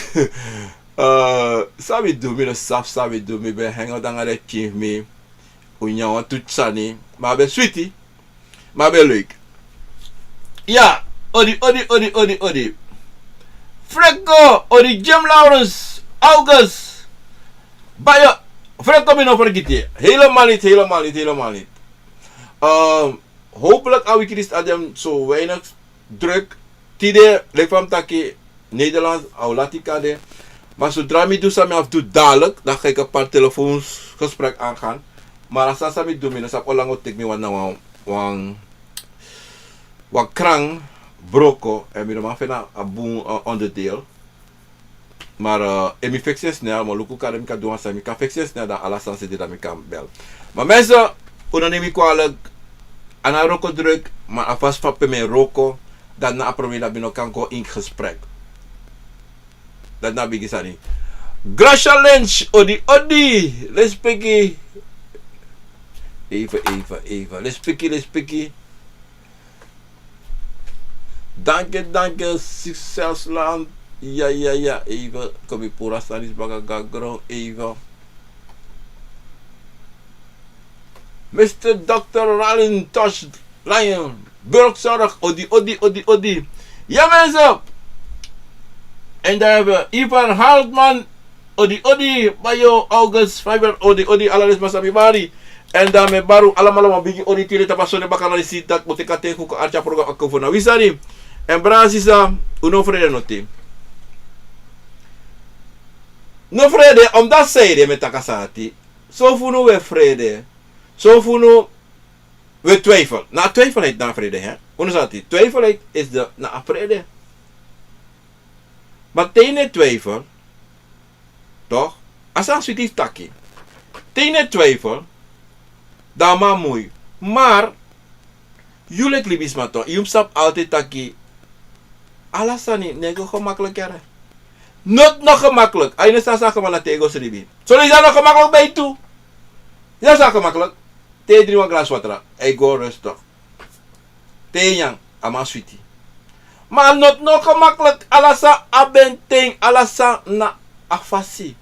Eh, san mi du, mi no sabi san mi du, mi ben hang out nanga den pikin fu mi. Un nyan wan tu sani, ma a ben switi. Ma ben leuk. Ya, odi, odi, odi, odi, odi. Frekko, odi, Jim Lawrence, August. Bayo, Frekko, mi no fergiti. Helemaal niet, helemaal niet, helemaal niet. Ehm, hopelijk a wiki disi a de so weinig druk. Tide, leki fa mi taki, Nederlands, a o lati kan de. Maar zodra mi du san mi abi fu du dadelijk, dan ga ik een paar telefoonsgesprek aangaan. Maar a sani san mi du, mi no sabi olanga o teki mi wan na wan, wan, wan krang broko. En mi no man feni a bun, eh, onderdeel. Maar, eh, efu mi fiksi en snel, mi o luku kande mi kan du wan sani, mi kan fiksi en snel, dan ala sani seti, dan mi kan bel. Maar mensen, un no neem mi kwalijk, a no wroko druk, maar a fasi fa pe mi e wroko, dati na a probleem, dati mi no kan go in gesprek. Dati na bigi sani. Gracia Lynch, odi, odi, lespeki. Even, even, even. Lespeki, lespeki. Danki, danki, Succesland. Ya, ya, ya, even. Kon mi puru a sani disi baka go na gron, even. Mister Dokter Ralin Tosh Lion, Burgzorg, odi, odi, odi, odi. Ya, mensen. En dan hebben we Ivan Hartman, odi, odi, Bayo, August, Fiber, odi, odi, ala den sma san mi bari. En dan mi e bari un alamala wan bigi odi, tide tapu a sonde baka na disi taki un teki a ten fu kon arki a program Akomfo na wi sani. En brada sisa, un no frede noti. No frede, omdat sei de mi e taki a sani dati. Son fu unu e frede. Son fu unu e twijfel. Na twijfel heet na frede, hè? Unu sa taki, twijfel heet is de, na frede. Maar te yu no e twijfel, toch? A sani switi fu taki. Te yu no e twijfel, dan a man moi. Maar yu leki libisma toch, yu mus sabi altijd taki ala sani no e go gemakkelijk, yere. Noti no gemakkelijk. A ini san saka man na te yu go sribi. Son leisi a no gemakkelijk bij yu tu. Yu no sa gemakkelijk. Te yu dringi wan glasi watra, e go rustig. Te yu nyan, a man switi. Ma a noti no gemakkelijk, ala sani abi en ten, ala sani na a fasi.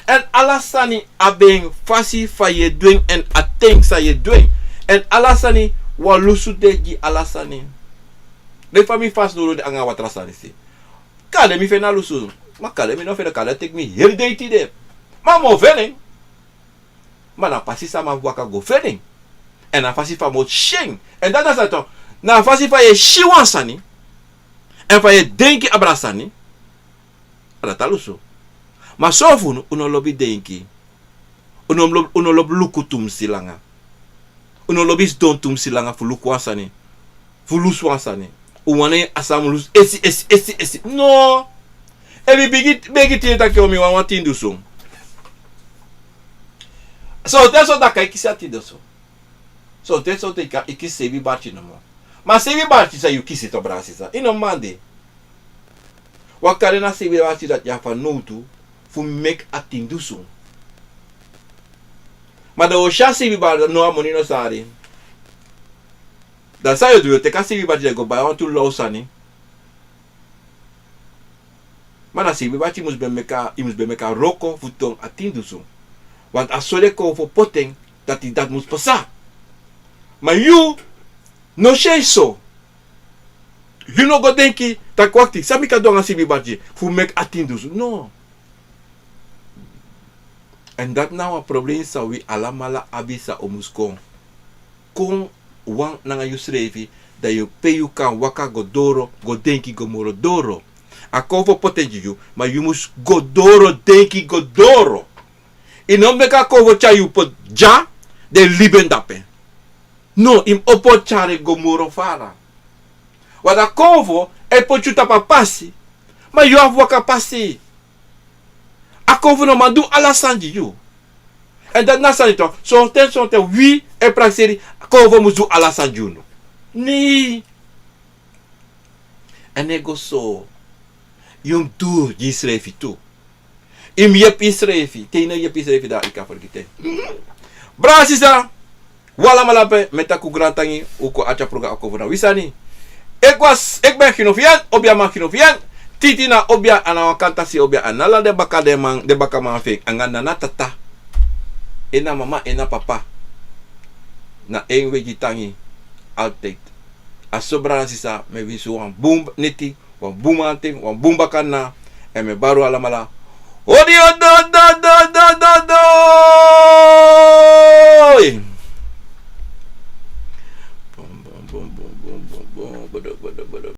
En ala sani abi en fasi fa yu e du en, en a ten san yu e du en. En ala sani wan lusu de gi ala sani. Leki fa mi fasi doro de anga a watra sani disi. Kande mi feni a lusu. Ma kande mi no feni en, kande a teki mi heri dei tide. Ma mi o feni en. Ma na a fasi san mi abi waka go feni en. En na a fasi fa mi o si en. En dati na san tu. Na a fasi fa yu e si wan sani. En fa yu e denki abra sani. A dati a lusu. Ma son fu unu, un no lobi denki. Un no lobi, un no lobi luku tumsi langa. Un no lobi sidon tumsi langa fu luku wan sani. Fu lusu wan sani. Un wani a sani mu lusu esi, esi, esi, esi. No. Efu mi begi, begi tide taki mi wani wan tin dusun. Sonten, sonten a kan e kisi a tin dusun. Sonten, sonten a kan e kisi seibi barki nomo. Ma seibi barki san yu kisi tu, brada sisa. Yu no man de. Wan kande na seibi barki dati yu abi fanowdu fu meki a tin dusun. Ma dan wi o si a seibi barki, no, a moni no sari. Dan san yu o du, yu o teki a seibi barki dati go bai wantu law sani. Ma na seibi barki yu mus ben meki a, yu mus ben meki a wroko fu toon a tin dusun. Want a so den kon fu poti en, dati dati mus pasa. Ma yu no si en so. Yu no go denki taki wakti, san mi kan du anga seibi barki fu meki a tin dusun. No. En dati na wan problem san wi alamala abi, san un mus kon. Kon wan nanga yusrefi, dan yu, pe yu kan waka go doro, go denki go moro doro. A kon fu poti en gi yu, ma yu mus go doro, denki go doro. Yu no mus meki a kon fu tyari yu poti dya, den libi en dape. No, yu mus opo tyari en go moro fara. Want a kon fu e poti yu tapu a pasi, ma yu abi waka pasi. A kon fu no man du ala sani gi yu. En dati na sani tu, sonten, sonten wi e prakseri, a kon fu mus du ala sani gi unu. Nee. En no e go so. Yu mus du gi yusrefi tu. Yu mus yepi yusrefi. Te yu no yepi yusrefi, dan yu kan fergiti en. Brada sisa, un alamala pe, mi e taki un grantangi, un kon arki a program Akomfo na wi sani. Ek was, ek ben Gino Vian, obiaman Gino Vian. Titi na obia, a na wan kantasi obia, a na ala den baka den man, den bakaman fu en, anga nana, tata. En na mama, en na papa. Na en wi e gi tangi. altijd. A so brada nanga sisa, mi e winsi un wan bun neti, wan bun mamanten, wan bun bakadina. Èn mi e bari un alamala. Odi, odi, odi, odi.